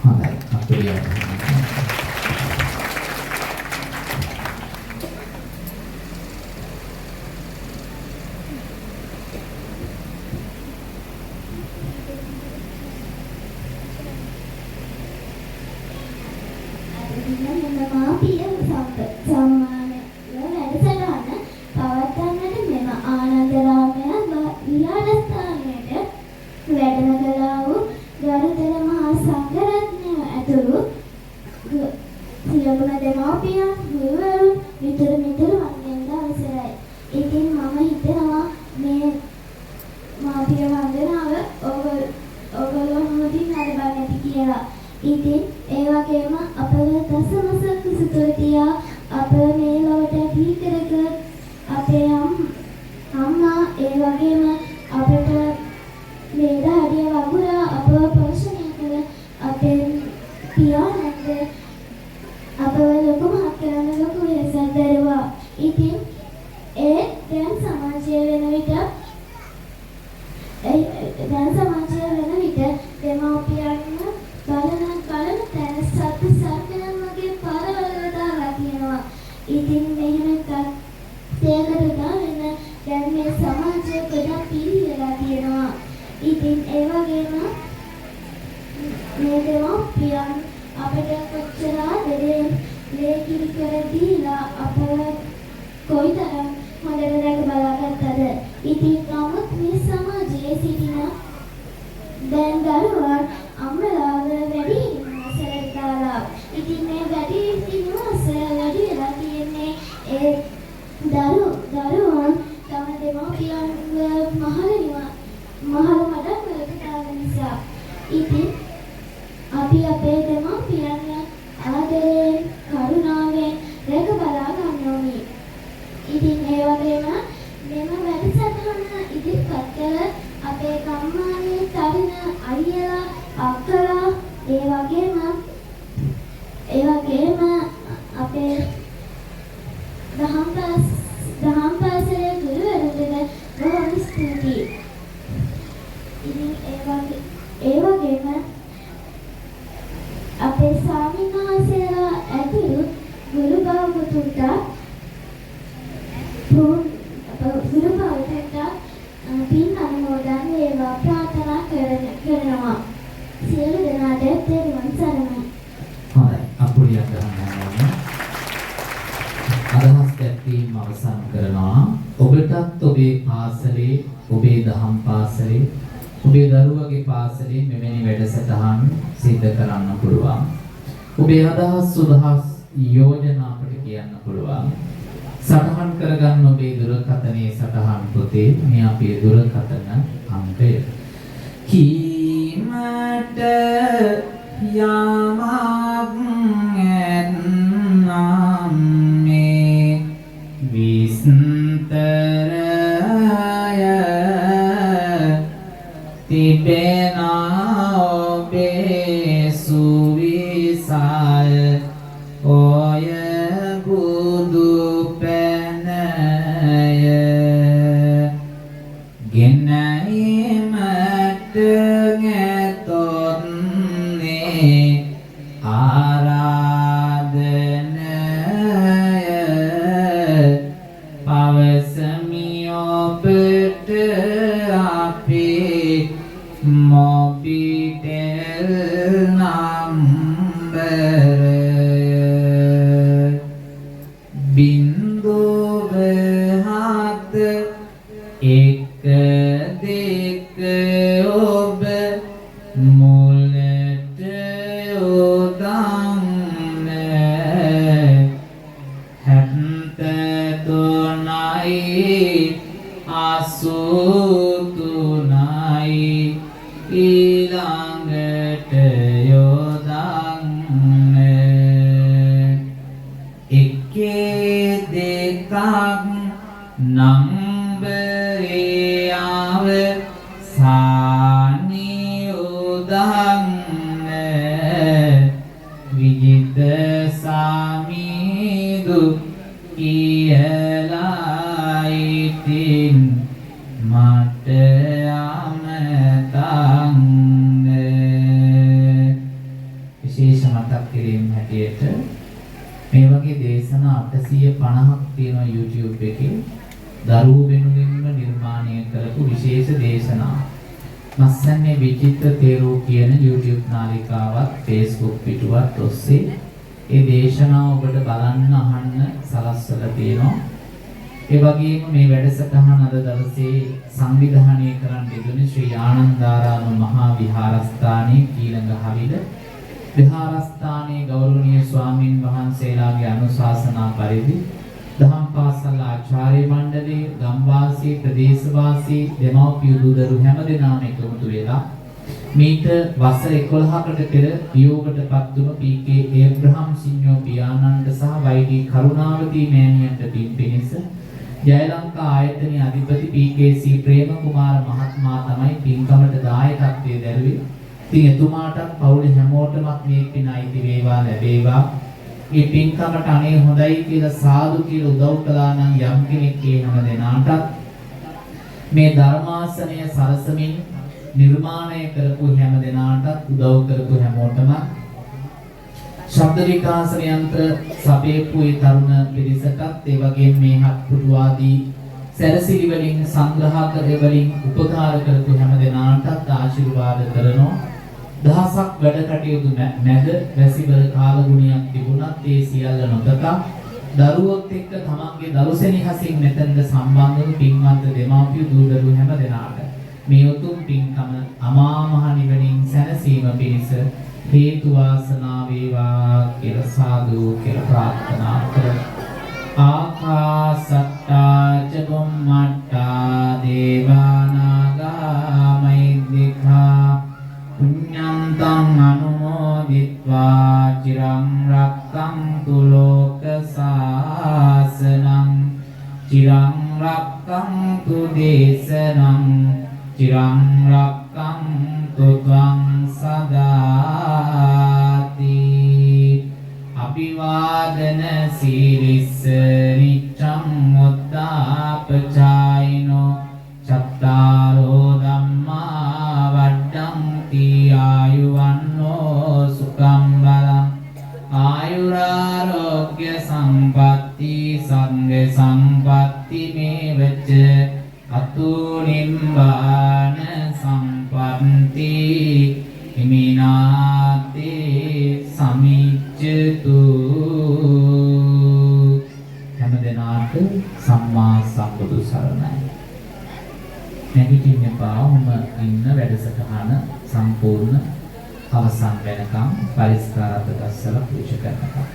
S2: හොඳයි. අපිට ඔබේ අදහස් සුදහස් යෝජනා අපට කියන්න පුළුවන්. සටහන් කරගන්න ඔබේ දුරකථනයේ සටහන් පොතේ මේ අපේ දුරකථන අංකය. කීමට යමක් ඇත්නම් මේ විස්තරය තිබෙන ඔබේ සුවිසල් ඔය බුදු පැනය ගෙනීමට ඇතොත්නේ ආරාධනය පවසමි ඔබට අපේ මොබිටෙල් නම්බරය 0 7 1 2 ඔබ මුලට යොදා 83යි ඊළඟට යොදන්න. එකේ දෙකක් නම්බරේ ආව සානි උදන්න. විජිත සාමීදු කියලා ඉතින් මට අමතන්න. විශේෂ මතක් කිරීම හැටියට මේ වගේ දේශනා 850ක් තියෙනවා YouTube එකේ. දරුවෝ වෙනුවෙන්ම නිර්මාණය කරපු විශේෂ දේශනා. මස්සන්නේ විචිත්‍ර තේරෝ කියන YouTube නාලිකාවත් Facebook පිටුවත් ඔස්සේ ඒ දේශනාව ඔබට බලන්න අහන්න සලස්වලා තියෙනවා. ඒ වගේම මේ වැඩසටහන අද දවසේ සංවිධානය කරන්න යෙදුනේ ශ්‍රී ආනන්දාරාම මහා විහාරස්ථානයේ කීලඟ හවිල විහාරස්ථානයේ ගෞරවනීය ස්වාමින් වහන්සේලාගේ අනුශාසනා පරිදි දහම් පාසල් ආචාර්ය මණ්ඩලයේ ගම්වාසී ප්‍රදේශවාසී දෙමව්පිය දූ දරු හැම දෙනාම එකමුතු වෙලා මීට වසර 11කට පෙර වියෝගයටපත් වුණු පී.කේ. ඒබ්‍රහම් සිඤ්ඤෝ පියාණන්ට සහ වයි.ඩී. කරුණාවතී මෑණියන්ට පින් පිණිස ජයලංකා ආයතනයේ අධිපති පී.කේ.සී. ප්‍රේමකුමාර මහත්මයා තමයි පින්කමට දායකත්වයේ දැරුවේ. ඉතින් එතුමාටත් පවුලේ හැමෝටමත් මේ පින අයිති වේවා ලැබේවා. මේ පින්කමට අනේ හොඳයි කියලා සාදු කියලා උදව් කළා නම් යම් කෙනෙක් ඒ හැම දෙනාටත් මේ ධර්මාසනය සරසමින් නිර්මාණය කරපු හැම දෙනාටත් උදව් කරපු හැමෝටම ශබ්ද විකාශන යන්ත්‍ර සපයපු ඒ තරුණ පිරිසටත් ඒ වගේම මේ හත්පුටු ආදී සැරසිලි වලින් සංග්‍රහ කර වලින් උපකාර කරපු හැම දෙනාටත් ආශිර්වාද කරනවා. දහසක් වැඩ කටයුතු මැද වැසිබර කාලගුණයක් තිබුණත් ඒ සියල්ල නොතකා දරුවොත් එක්ක තමන්ගේ දරු සෙනෙහසින් මෙතනට සම්බන්ධ වුණු පින්වන්ත දෙමාපිය දූ දරුවෝ හැම දෙනාට මේ උතුම් පින්කම අමා මහ නිවනින් සැනසීම පිණිස හේතු වාසනා වේවා කියලා සාදු කියලා ප්‍රාර්ථනා කරමු. ආකාසට්ටා ච බුම්මට්ටා දේවා නාග මහිද්దికා පුඤ්ඤන්තං අනුමෝදිत्वा චිරං රක්ඛන්තු ලෝක සාසනං චිරං රක්ඛන්තු දේශනං චිරං රක්ඛන්තු ත්වං සදාති. අභිවාදන සීලිස්ස නිච්ඡං මුද්දාපචායිනෝ චත්තාරෝ ධම්මා වඩ්ඩಂತಿ ආයුවන්නෝ සුඛං බලං ආයුරාරෝග්‍ය සම්පatti සංඝ සම්පatti මේවච අතු නිබ්බාන සම්පatti හිමිනාතේ සමිච්ඡතු. හැම දෙනාට සම්මා සම්බුදු සරණයි. නැගිටින්න එපා. ඔහොම ඉන්න වැඩසටහන සම්පූර්ණ අවසන් වෙනකම් පරිස්කාර අත ගස්සලා පූජා කරනකම්.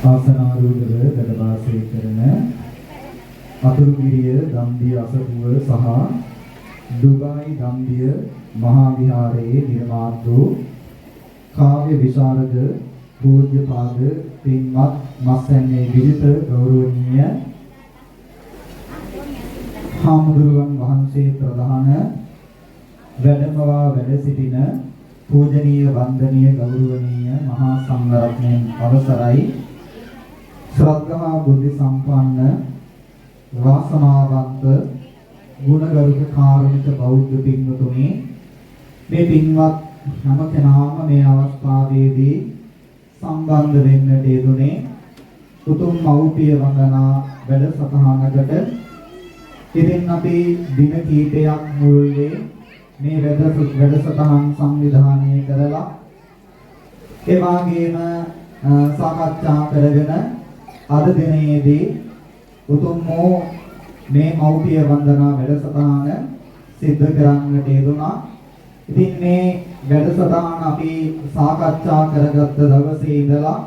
S1: ආසනාරූಢව වැඩ වාසය කරන අතුරුගිරිය දම්දිය අසපුව සහ ඩුබායි දම්දිය මහා විහාරයේ නිර්මාතෘ කාව්‍ය විශාරද පූජ්‍යපාද පින්වත් මස්සන්නේ විජිත ගෞරවනීය හාමුදුරුවන් වහන්සේ ප්‍රධාන වැඩමවා වැඩ සිටින පූජනීය වන්දනීය ගෞරවනීය මහා සංඝරත්නයන් අවසරයි. ශ්‍රද්ධා බුද්ධ සම්පන්න වාසනාවන්ත ගුණගරුක කාරුණික බෞද්ධ පින්වතුනි, මේ පින්වත් හැම කෙනාම මේ අවස්ථාවේදී සම්බන්ධ වෙන්නට යෙදුනේ උතුම් මව්පිය වන්දනා වැඩසටහනකට. ඉතින් අපි දින කීපයක් මුළුල්ලේ මේ වැඩසටහන් සංවිධානය කරලා ඒ වගේම සාකච්ඡා කරගෙන අද දිනයේදී උතුම් වූ මේ මව්පිය වන්දනා වැඩසටහන සිද්ධ කරන්නට යෙදුනා. ඉතින් මේ වැඩසටහන අපි සාකච්ඡා කරගත්ත දවසේ ඉඳලා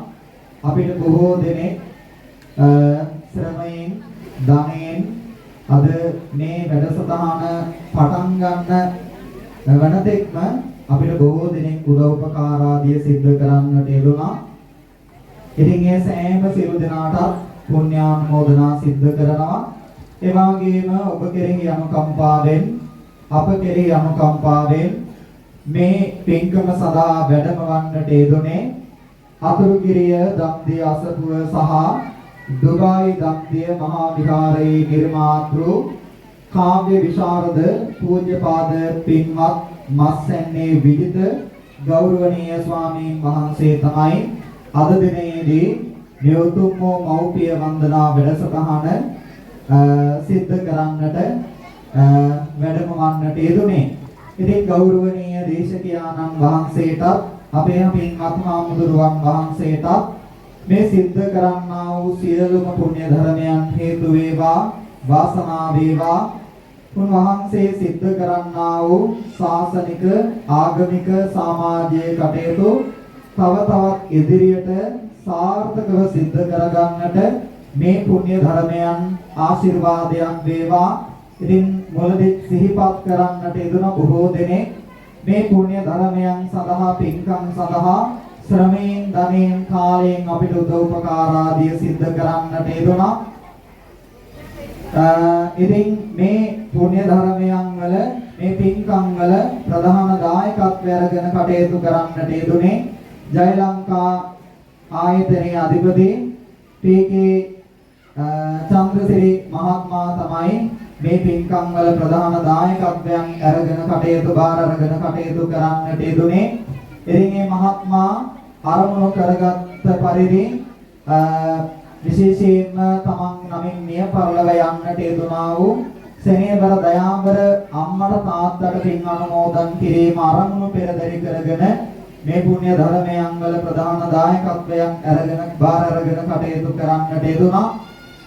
S1: අපිට බොහෝ දෙනෙක් ශ්‍රමයෙන් ධනයෙන් අද මේ වැඩසටහන පටන් ගන්න වනතෙක්ම අපිට බොහෝ දෙනෙක් උදව් උපකාර ආදිය සිද්ධ කරන්නට යෙදුණා. ඉතින් ඒ සෑම සියලු දෙනාටත් පුණ්‍යානුමෝදනා සිද්ධ කරනවා. ඒ වගේම ඔබ කෙරෙහි අනුකම්පාවෙන් අප කෙරෙහි අනුකම්පාවෙන් මේ පින්කම සඳහා වැඩම වන්නට යෙදුනේ අතුරුගිරිය දම්දිය අසපුව සහ ඩුබායි දම්දිය මහා විහාරයේ නිර්මාතෘ කාව්‍ය විශාරද පූජ්‍යපාද පින්වත් මස්සැන්නේ විජිත ගෞරවනීය ස්වාමීන් වහන්සේ තමයි අද දිනයේදී මේ උතුම් වූ මව්පිය වන්දනා වැඩසටහන සිද්ධ කරන්නට වැඩම වන්නට යෙදුනේ. ඉතින් ගෞරවනීය දේශකයාණන් වහන්සේටත් අපේ පින්වත් හාමුදුරුවන් වහන්සේටත් මේ සිද්ධ කරන්නා වූ සියලුම පුණ්‍ය ධර්මයන් හේතු වේවා, වාසනාව වේවා. උන්වහන්සේ සිද්ධ කරන්නා වූ ශාසනික, ආගමික, සමාජීය කටයුතු තව තවත් ඉදිරියට සාර්ථකව සිද්ධ කරගන්නට මේ පුණ්‍ය ධර්මයන් ආශිර්වාදයක් වේවා. ඉතින් මුලදී සිහිපත් කරන්නට යෙදුන බොහෝ දෙනෙක් මේ පුණ්‍ය ධර්මයන් සඳහා, පින්කම් සඳහා ශ්‍රමයෙන්, ධනයෙන්, කාලයෙන් අපිට උදව් උපකාර ආදිය සිද්ධ කරන්නට යෙදුණා. ඉතින් මේ පුණ්‍ය ධර්මයන් වල, මේ පින්කම් වල ප්‍රධාන දායකත්වය අරගෙන කටයුතු කරන්නට යෙදුනේ ජය ලංකා ආයතනයේ අධිපති පී.කේ. චන්ද්‍රසිරි මහත්මයා තමයි මේ පින්කම් වල ප්‍රධාන දායකත්වයන් අරගෙන කටයුතු බාර අරගෙන කටයුතු කරන්නට යෙදුනේ. ඉතින් මේ මහත්මයා අරමුණු කරගත්ත පරිදි විශේෂයෙන්ම තමන් නමින් මිය පරලොව යන්නට යෙදුනා වූ සෙනෙහබර දයාබර අම්මට තාත්තට පින් අනුමෝදන් කිරීම අරමුණු පෙරදරි කරගෙන මේ පුණ්‍ය ධර්මයන් වල ප්‍රධාන දායකත්වයන් අරගෙන බාර අරගෙන කටයුතු කරන්නට යෙදුනා.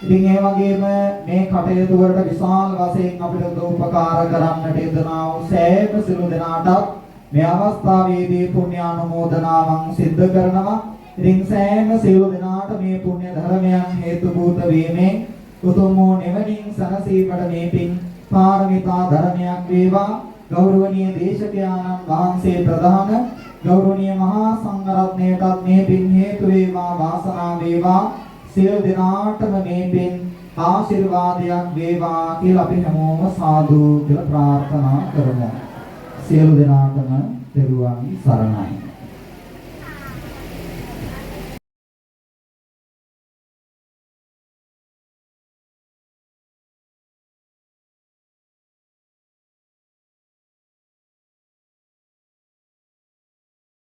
S1: ඉතින් ඒ වගේම මේ කටයුතු වලට විශාල වශයෙන් අපිට උදව් උපකාර කරන්නට යෙදුනා වූ සෑම සිළු දෙනාටත් මේ අවස්ථාවේදී පුණ්‍යානුමෝදනාවන් සිද්ධ කරනවා. ඉතින් සෑම සියලු දෙනාට මේ පුණ්‍ය ධර්මයන් හේතු භූත වීමෙන් උතුම් වූ නිවනින් සැනසීමට මේ පින් පාරමිතා ධර්මයක් වේවා. ගෞරවනීය දේශකයාණන් වහන්සේ ප්‍රධාන ගෞරවනීය මහා සංඝරත්නයටත් මේ පින් හේතු වේවා, වාසනාව වේවා. සියලු දෙනාටම මේ පින් ආශිර්වාදයක් වේවා කියලා අපි හැමෝම සාදු කියලා ප්‍රාර්ථනා කරමු. සියලු දෙනාටම තෙරුවන් සරණයි.